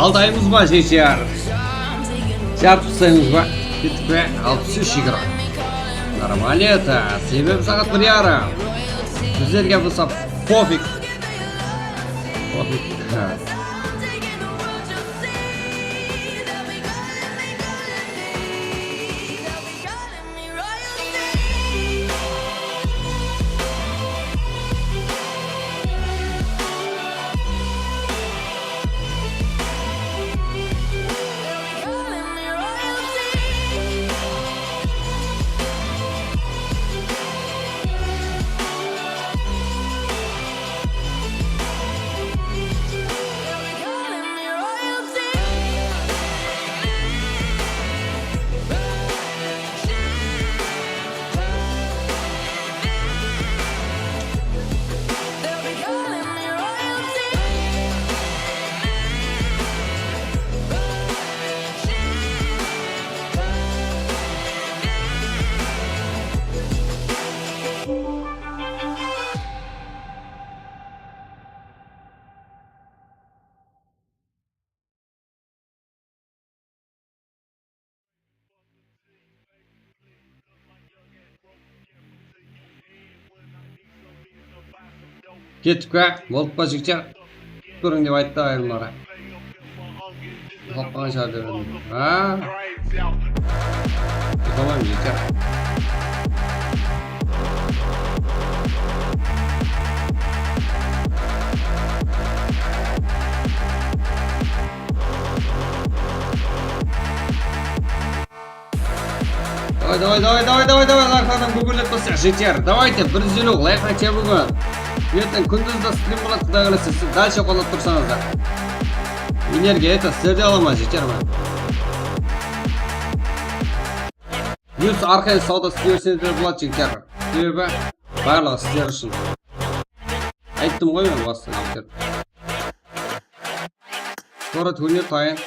Altaymız ba, jeter? Jartıp taslaymız ba? Kettik pe? Alpıs úsh yigirma. Нормально это. Sebebi saat bir yarım. Bizlerge bolsa pofik. Pofik. Ha. Kettik pe? Boldıq pa, jigitler? Ketiweriń dep ayttı ayırımları. Uxlap qalǵan shıǵar dep edim. Ha? Uxlamayman, jigitler. Давай, давай, давay, давay, давay, давay, layıqlardan gúgirlep tursa, jeter. Давайте, bir júz eliw layıq aytsa búgin. Erteń kúndiz de strim boladı, Quday qálese, siz dálshe qollap tursańızlar. Energiya, это, sizler de alaman, jeter men. Minus arqayın sawda islep júrseńizler boladı, jigitler. Sebebi barlıǵı sizler ushın. Ayttım ǵoy men basta, jigitler. Skoro turnir tayın.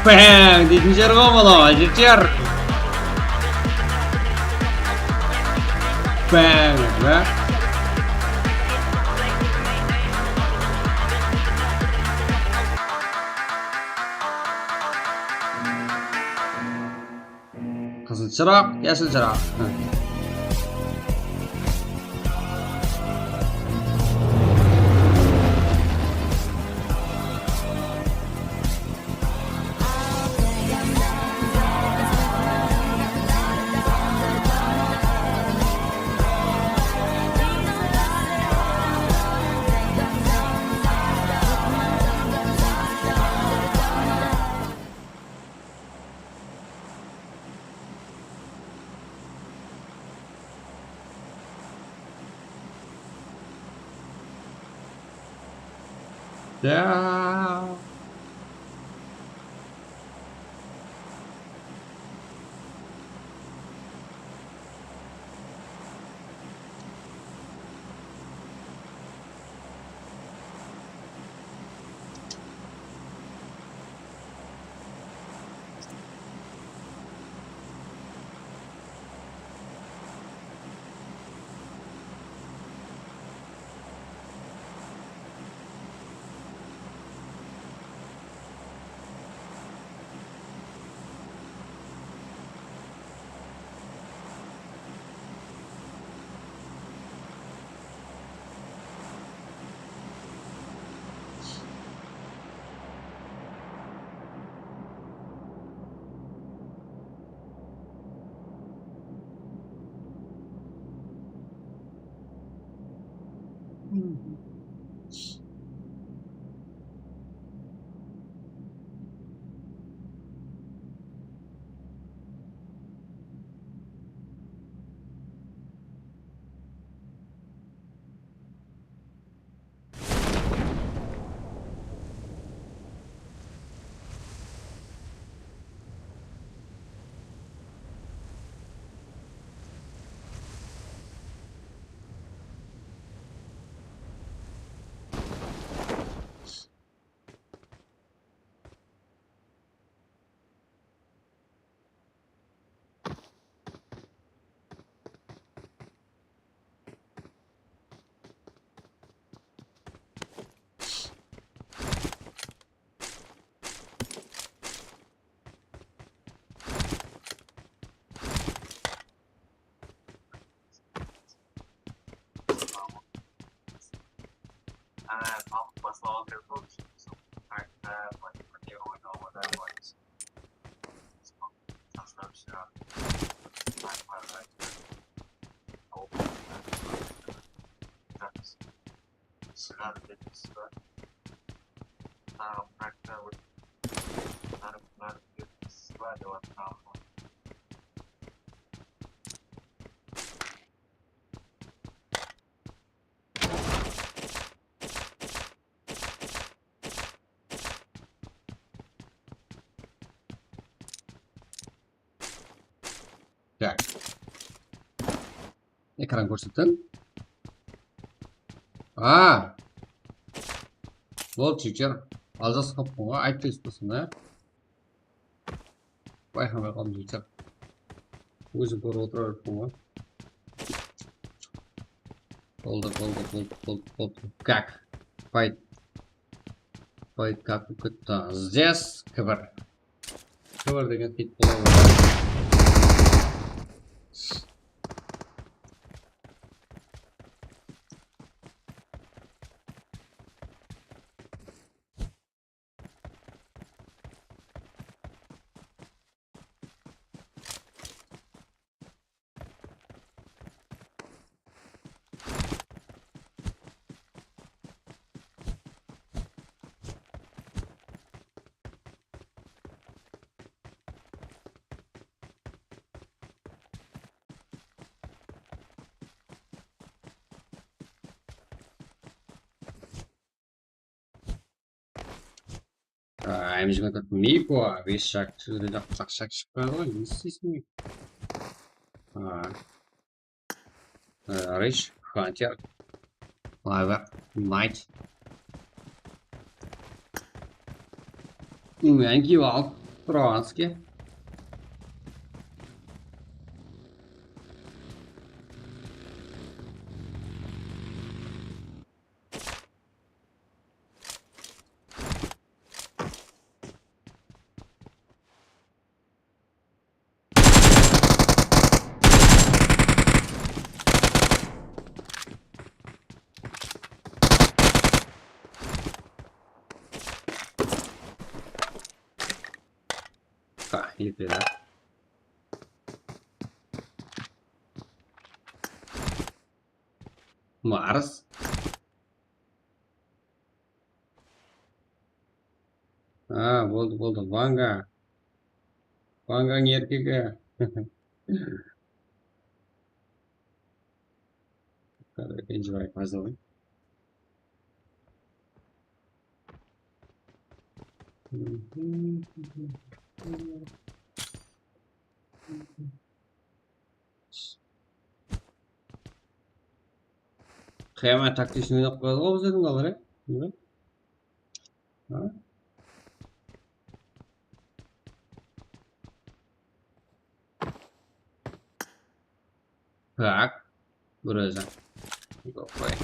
Bang deytin jer ǵoy mınaw, jeter. Bang, ba? Qızıl shıraq, yashil shıraq. Ya. Shıǵar dep isi bar. Taǵı bir isi bar dep atırman. Tak. Ekran kórsettin. A! Bol, cheater. Aljas qapqınǵa aytpayız basında. Bayqamay qaldım, cheater. Ózim kórip otıra beriptin ǵoy. Boldı, boldı, boldı, boldı, boldı. Как? Fight. Fight как? Здесь кибер. Kibir degen hit bola beredi. Ayımızǵa tut Miko, bes shak, shak shıqpadı ǵoy, ne isteyseń? Rich, Hunter, Laver, Knight. Meni kiyip alıp, Troanskiy. Ha, yetedi. Mars. Ha, boldı, boldı. Vanga. Vanganıń erkegi. Házir ekinshi ray pazda qoy. Qıyaman taktiksini oynap qoyadı ǵoy bizlerdiń balalar, ya? Mine. Ha? Так. Bir ózi. Qoy.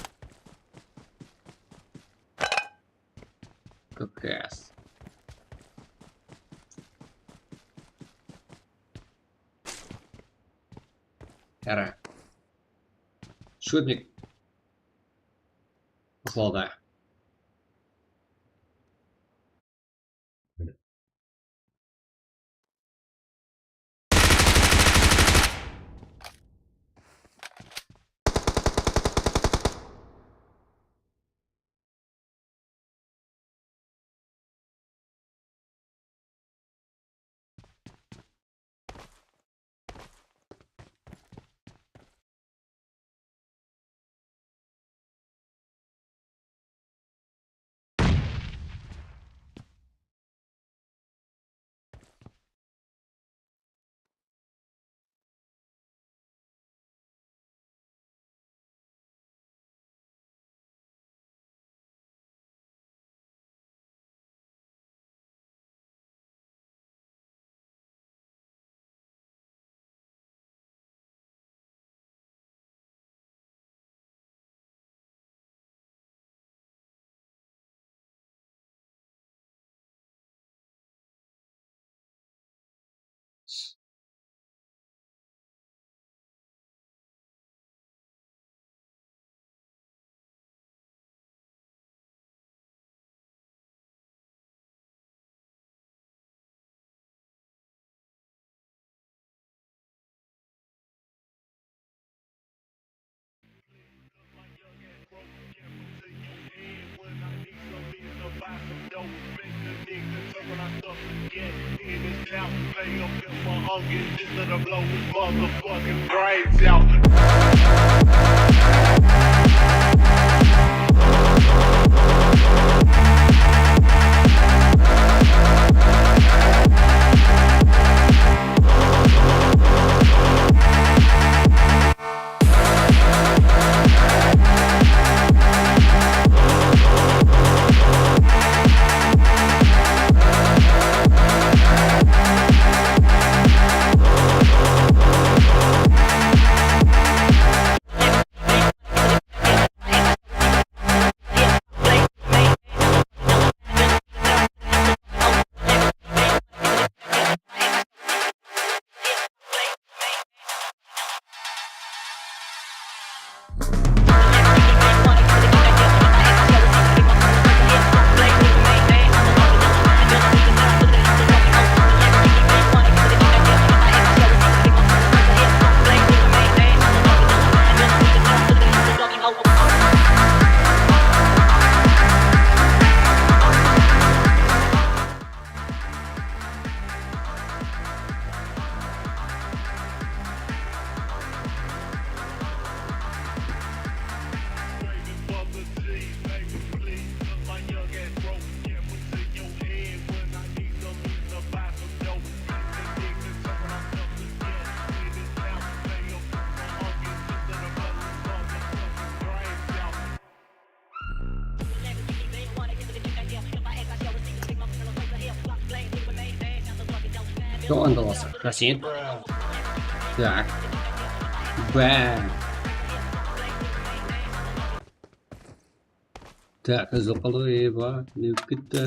Как раз. Qara. Shutnik. Uxlawda. Yoq, anda alsaq, Rasen. Tak. Bam. Tak, úzilip qaldı ǵoy, eba, ne bolıp ketti?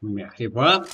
Merhaba.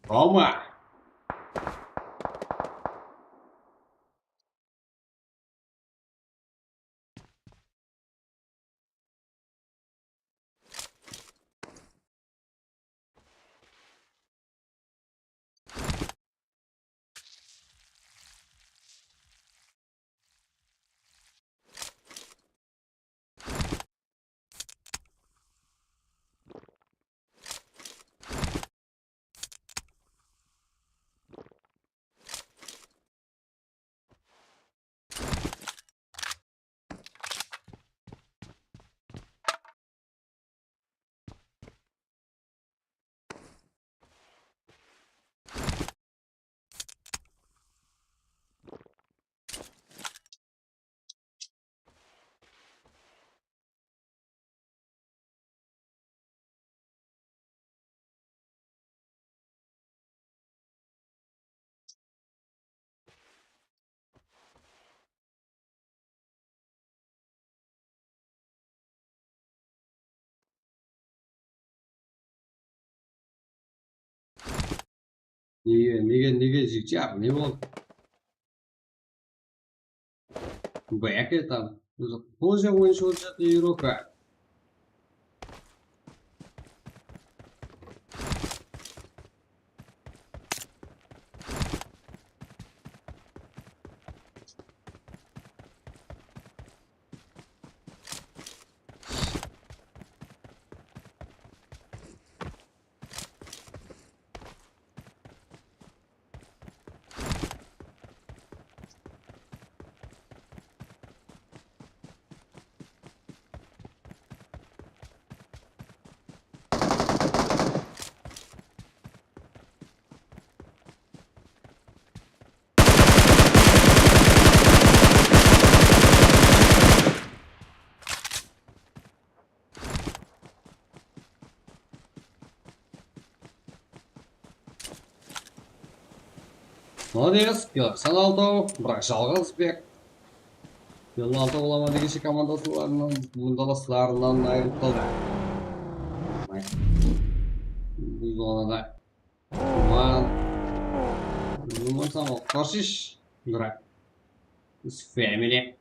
Toma. Nege, nege, nege jigitler, ne boldı? Báke tam. Ózi qoja oyınshı bolıp júr, Evropa. Molodec, Galaxy on altı, biraq jalǵız bek. Galaxy on altı olaman degenshe komandaslarınan, mındalaslarınan ayırılıp qaldı. Bul ona da. Ulan. Ulan, sen oqırsız. Biraq. Biz family.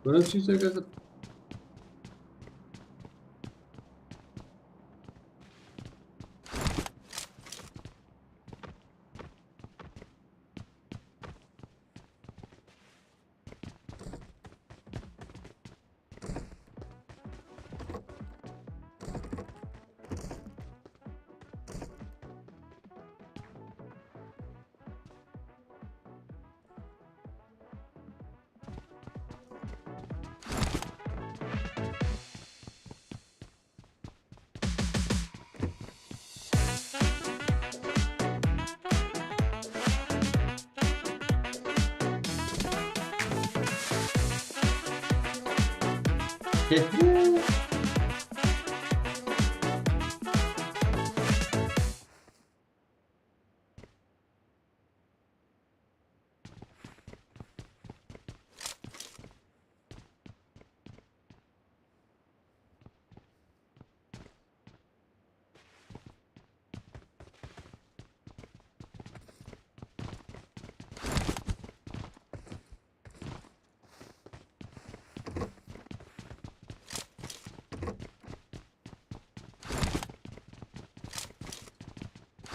Kóremiz, házir.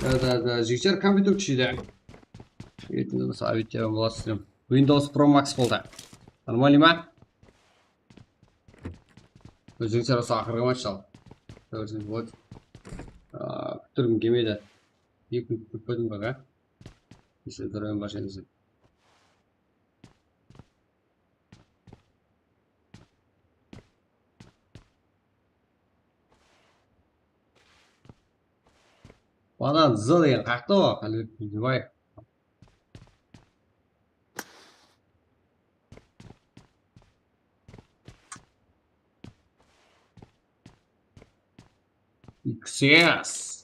Da, da, da, jigitler, kompyuter kúsheydi. Ertende bolsa obed jep alasızlar. Windows Pro Max boldı. Нормально ma? Jigitler, usı aqırǵı match al. Kórseńiz boladı. Aa, kúttirgim kelmeydi. Eki minut kútip qoydım bak, a. Eslen kóremen ba endi sen? Banan Z degen qaqtı ǵoy, Qálibek Bildibaev. X S.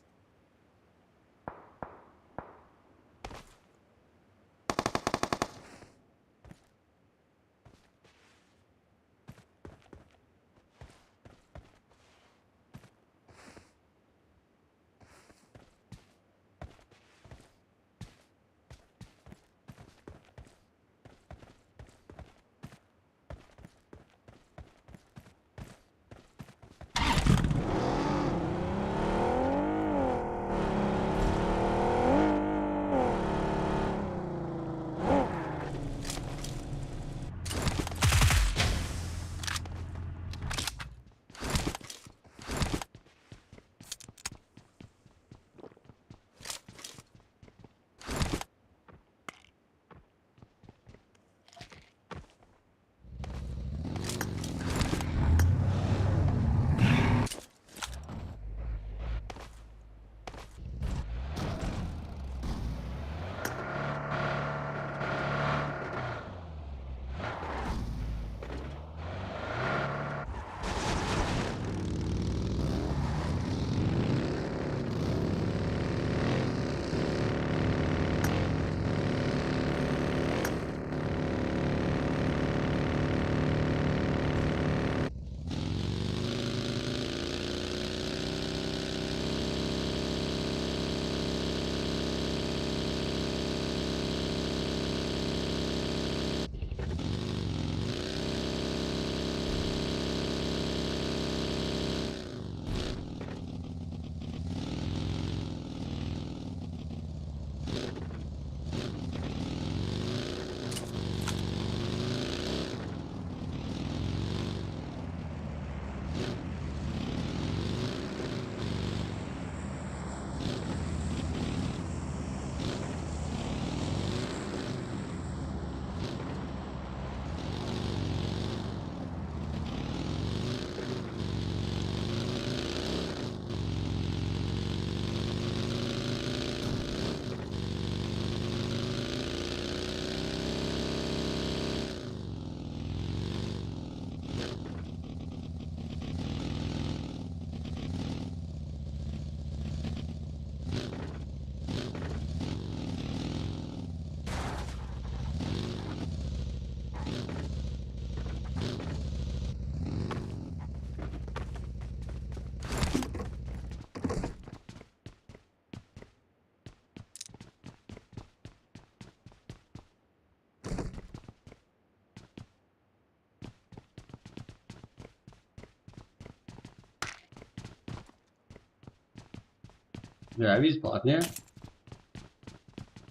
Ya, biz bosplátno.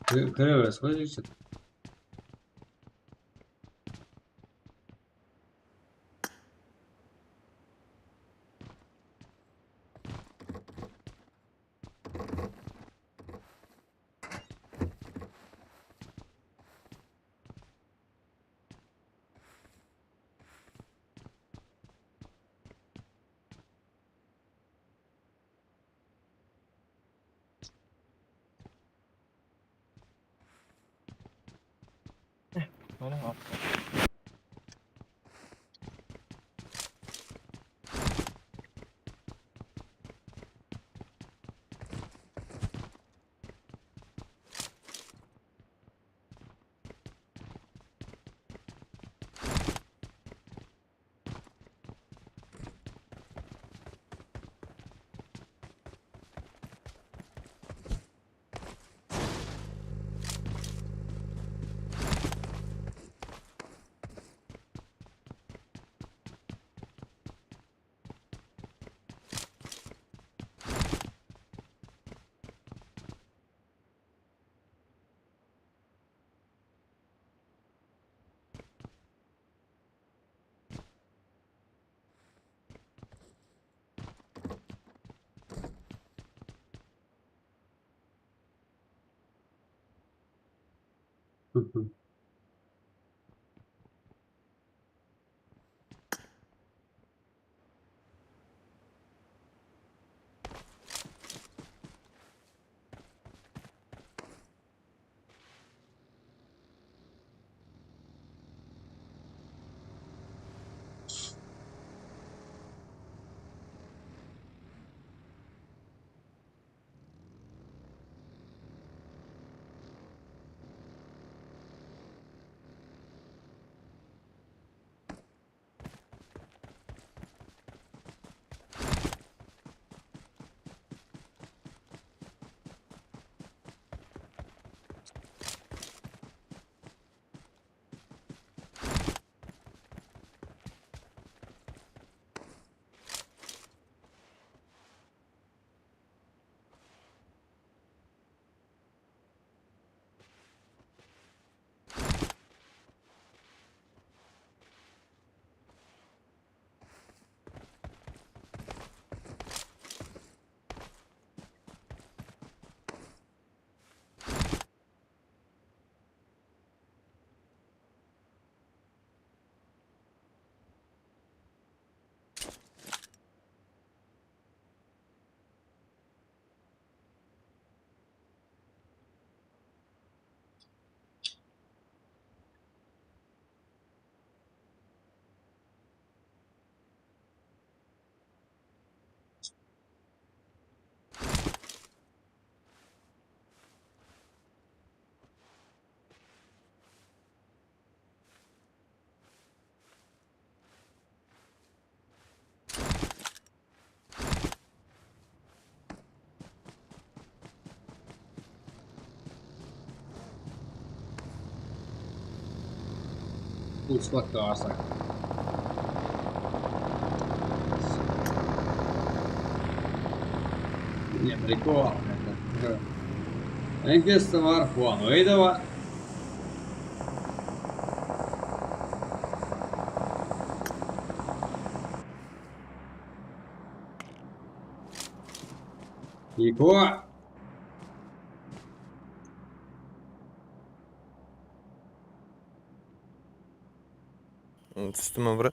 Kire beresiz ǵoy, jigitler. Onıń altı. Bul squadqa qarsı. Mine, bir eki bar. Enkes te bar, Huanwei de bar. Eko. Tústi me, bro?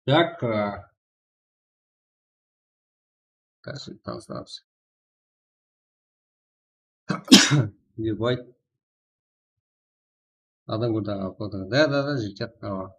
Так, а, Kashil tanıstıramız. Ебать. Adam burada. Да, да, да, жігіттер. Awa.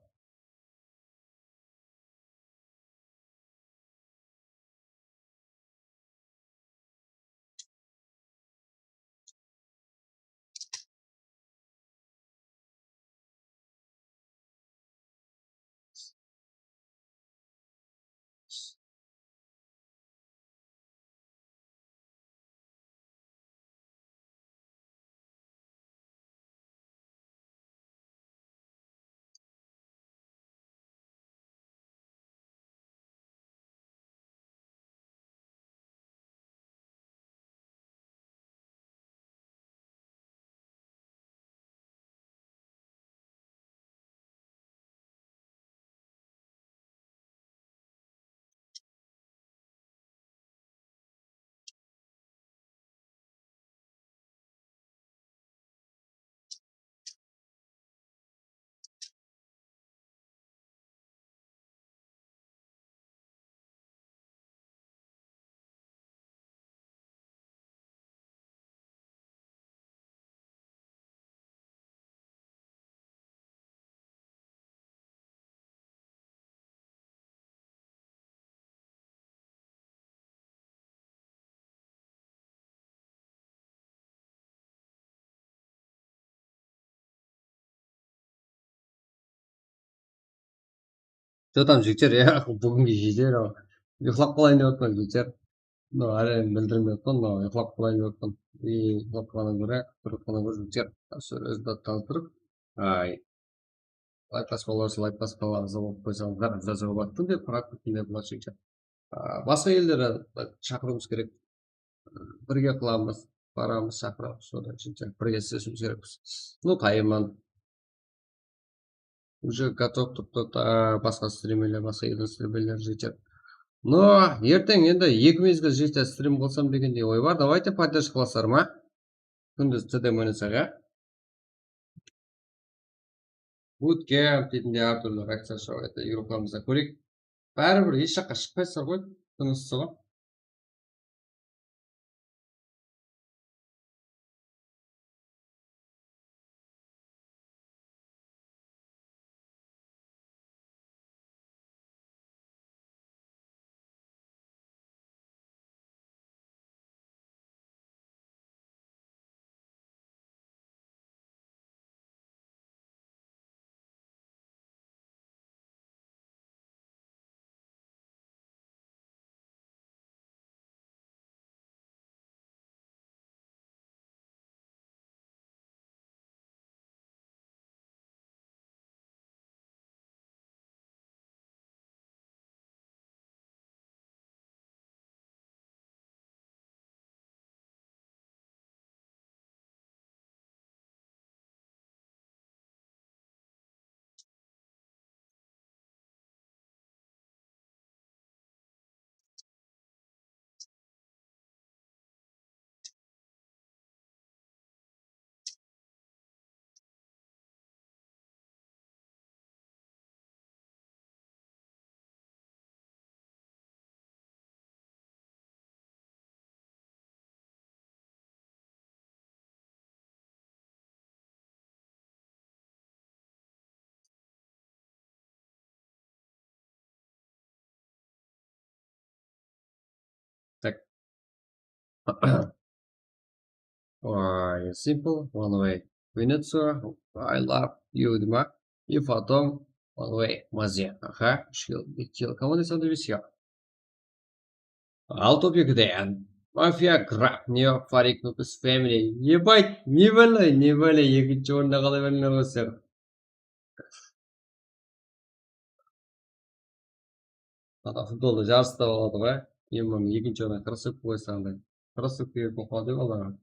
Jotam jigitler, ya, búginge jeter aw. Uyıqlap qalayın dep atırman, jigitler. No, ále bildirmey atırman, no, uyıqlap qalayın dep atırman. И uyıqlap qalǵannan góre, turıp qalǵannan góre, jigitler, sol rezultattı tanıstırıp, ay, layk baspaǵan bolsa, layk baspaǵanlarıńızdı qoyıp qoysańızlar, birazdan jawap attım dep, практика dep, jigitler. A, basqa ellerdi shaqırıwımız kerek. Birge qılamız, baramız, shaqıramız, sodan keyin birge islesiwimiz kerekpiz. Ну, qayıman. Уже готов turıptı, a, basqa strimerler, basqa eldiń strimerleri jeter. No, erteń endi eki mezgil jete strim qılsam degendey oy bar. Давайте поддержка qılasızlar ma? Kúndiz T D oynasaq, ya? Bootcamp deytindey hár túrli akciya shıǵıp, yurıqlarımızda kóreyik. Báribir hesh jaqqa shıqpaysızlar ǵoy, tınıssızlar. Так. Ой, simple, one way. Венеция, I love you, deydi ma? И потом one way, Maze. Aha, úsh kill, eki kill. Komanda sanı bes ya. Al top ekiden. Mafia, Graf, Neo, Farik, Nupus, Family. Ебать, не бәле, не бәле, ekinshi orında qala berdiler ǵoy sizler. Ana futbolda jarısta boladı ǵoy. Endi ekinshi orın krossovka qoysań da. Krossovka berip qoydı balaǵa.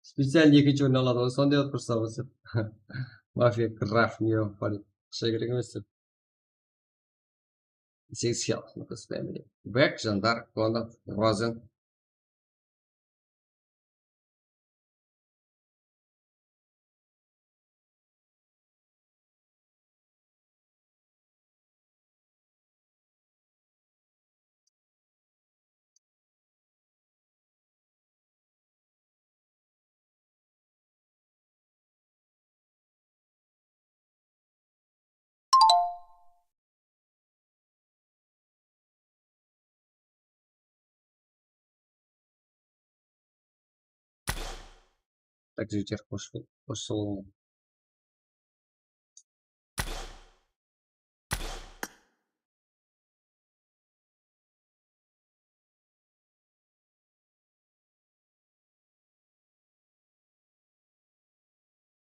Специально ekinshi orın aladı ǵoy, sonday qılıp tursa bolsa. Mafia, Graf, Neo, Farik. Aqsha kerek emes dep. Segiz kill, Nupus, Family. Bek, Jandar, Konov, Rozen. Takzir qosıl-, qosıl-,